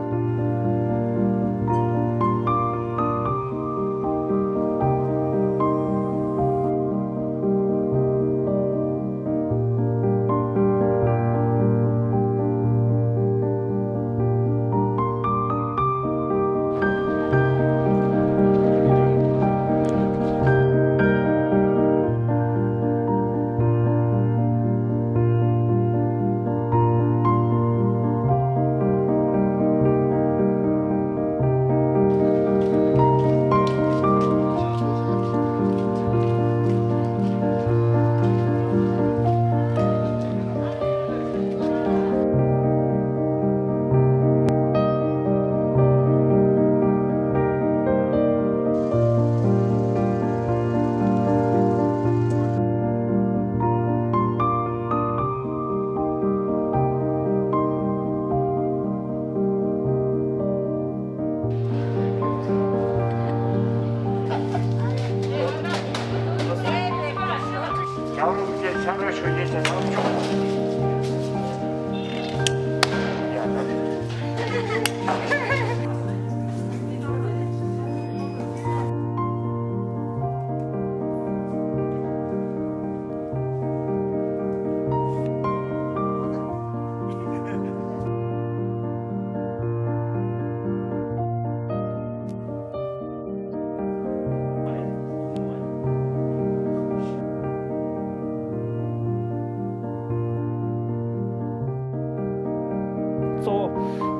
གཙོ་བོ་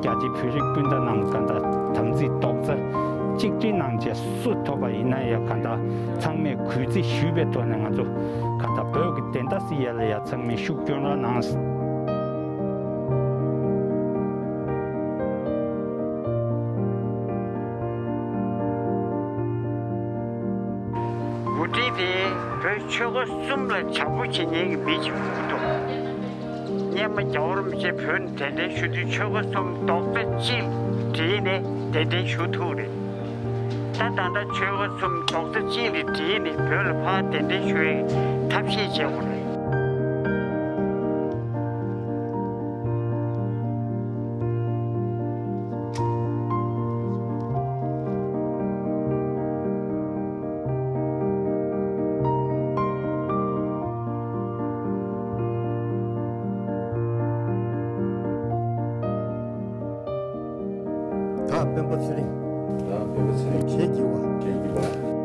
རྒྱ་ཆེའི་བོད་རིགས་སྤུན་ཟླ་རྣམས་ག་འདྲ་དམ་ཚིག་རྡོག་རྩ་གཅིག་སྒྲིལ་གནང་བྱས་སུ་ཐོབ་པ་ཡིན་ན་ཡང་ག་འདྲ་ཚང་མས་གུས་བརྩི་ཞུས་པའི་ཐོག་ནས་ང་ཚོ་ག་འདྲ་བོད་ཀྱི་བདེན་མཐའ་སེལ་ཡ་ལ་ཡ་ཚང་མས་ཤུགས་སྐྱོན་རོགས་གནང་། འགོ་ཁྲིད་དེ་བོད་ཆོལ་ཁ་གསུམ་ལ་བྱམས་པོ་བྱེད་མཁན་གྱི་མི་ཞིག་དགོས་འདུག་སྔོན་མ་རྒྱལ་བ་རིན་པོ་ཆེ་བོད་ནས་གདན་འདྲེན་ཞུ་དུས་ཆོལ་ཁ་གསུམ་རྡོག་རྩ་གཅིག་བསྒྲིལ་ནས་གདན་འདྲེན་ཞུ་ཐུབ་རེད། ད་ད་ལྟ་ཆོལ་ཁ་གསུམ་རྡོག་རྩ་གཅིག་ལ་བསྒྲིལ་ནས་བོད་ལ་ཕར་གདན་འདྲེན་ཞུ་ཡའི་ཐབས་ཤེས་བྱེད་དགོས་རེད། ད་སྤེན་པ་ཚེ་རིང་། ད་སྤེན་པ་ཚེ་རིང་། གཞས་སྒྱེད་པ། གཞས་སྒྱེད་པ། བོད་མིའི་སྒྲིག་འཛུགས་ཀྱི། བོད་མིའི་སྒྲིག་འཛུགས་ཀྱི།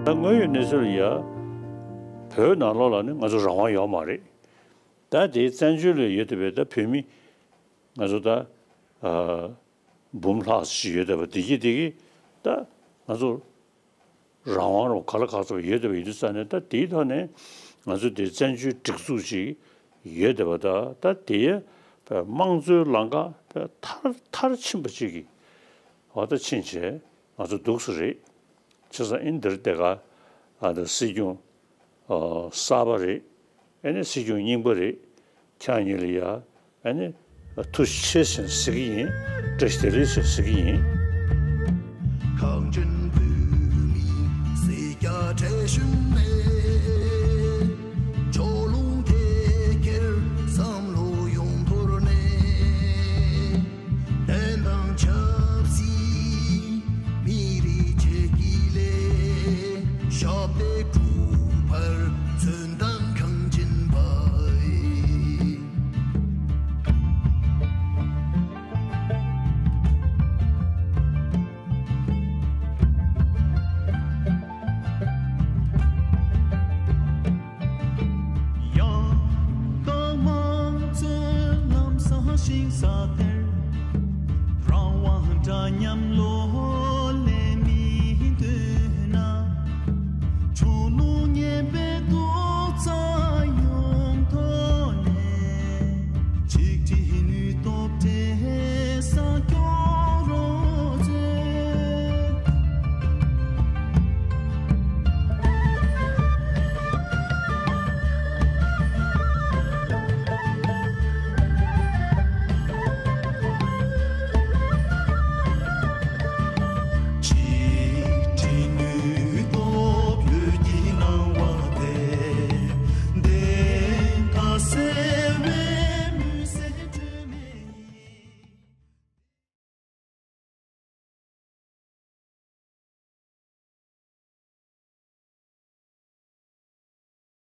ད་དངོས་ཡོད་གནས་ཚུལ་ལ་ཡ། བོད་ནང་ལོགས་ལ་ནི་ང་ཚོ་རང་དབང་ཡོད་མ་རེད། ད་དེ་བཙན་བྱོལ་ལ་ཡོད་བསྡད་པའི་ད་བོད་མི་ང་ཚོ་ད་ཨ་འབུམ་ལྷག་ཞིག་ཡོད་བསྡད་པ་དེ་གི་དེ་གི་ད་ང་ཚོ་རང་དབང་རུ་ག་ལ་ག་ཚོད་ཡོད་བསྡད་པ་ཡིན་དུས་ཙང་ནས་ད་དེའི་ཐོག་ནས་ང་ཚོ་དེ་བཙན་བྱོལ་སྒྲིག་འཛུགས་ཅིག་ཡོད་བསྡད་པ་ད་ད་དེ་དམངས་གཙོའི་ལམ་ཁ་མཐར་མཐར་ཕྱིན་པ་ཅིག་གི་འོ་ད་ཕྱིན་བྱས་ང་ཚོ་འདུག་སེ་རེད། བྱས་ཙང་ཨེ་འདིར་དེ་ག་ཨ་ད་སྲིད་སྐྱོང་ཨ་གསར་པ་རེད། ཨེ་ནི་སྲིད་སྐྱོང་རྙིང་པ་རེད། ཁྱེད་གཉིས་ལ་ཡ་ཨེ་ནི་ཐུགས་རྗེ་ཆེ་ཞེས་ཟེར་གྱི་ཡིན། བཀྲ་ཤིས་བདེ་ལེགས་ཞེས་ཟེར་གྱི་ཡིན། གངས་ཅན་བོད་མིའི་སྲིད་རྒྱལ་བཀྲ་ཤིས་མེད། ཕྱོགས་ལྷུང་དེ་ཁྱེར་བསམ་བློ་ཡོངས་དོར་ནས། བདེན་དང་ཆབ་སྲིད་མི་རིགས་ཆེད་ཀྱི་ལས། ཞབས་འདེགས་སྒྲུབ་པར་མཚོན་དང་གངས་ཅན་པ། ཡང་དག་དམངས་གཙོའི་ལམ་བཟང་ཞིག་ས་དེར། རང་དབང་འདྲ་མཉམ་བློ་ལས་མི་འདོད་ན། ཕྱོགས་ལྷུང་ངན་པའི་རྡོག་རྩ་ཡོངས་དོར་ནས། ཆིག་སྒྲིལ་ནུས་སྟོབས་བྲེས་ས་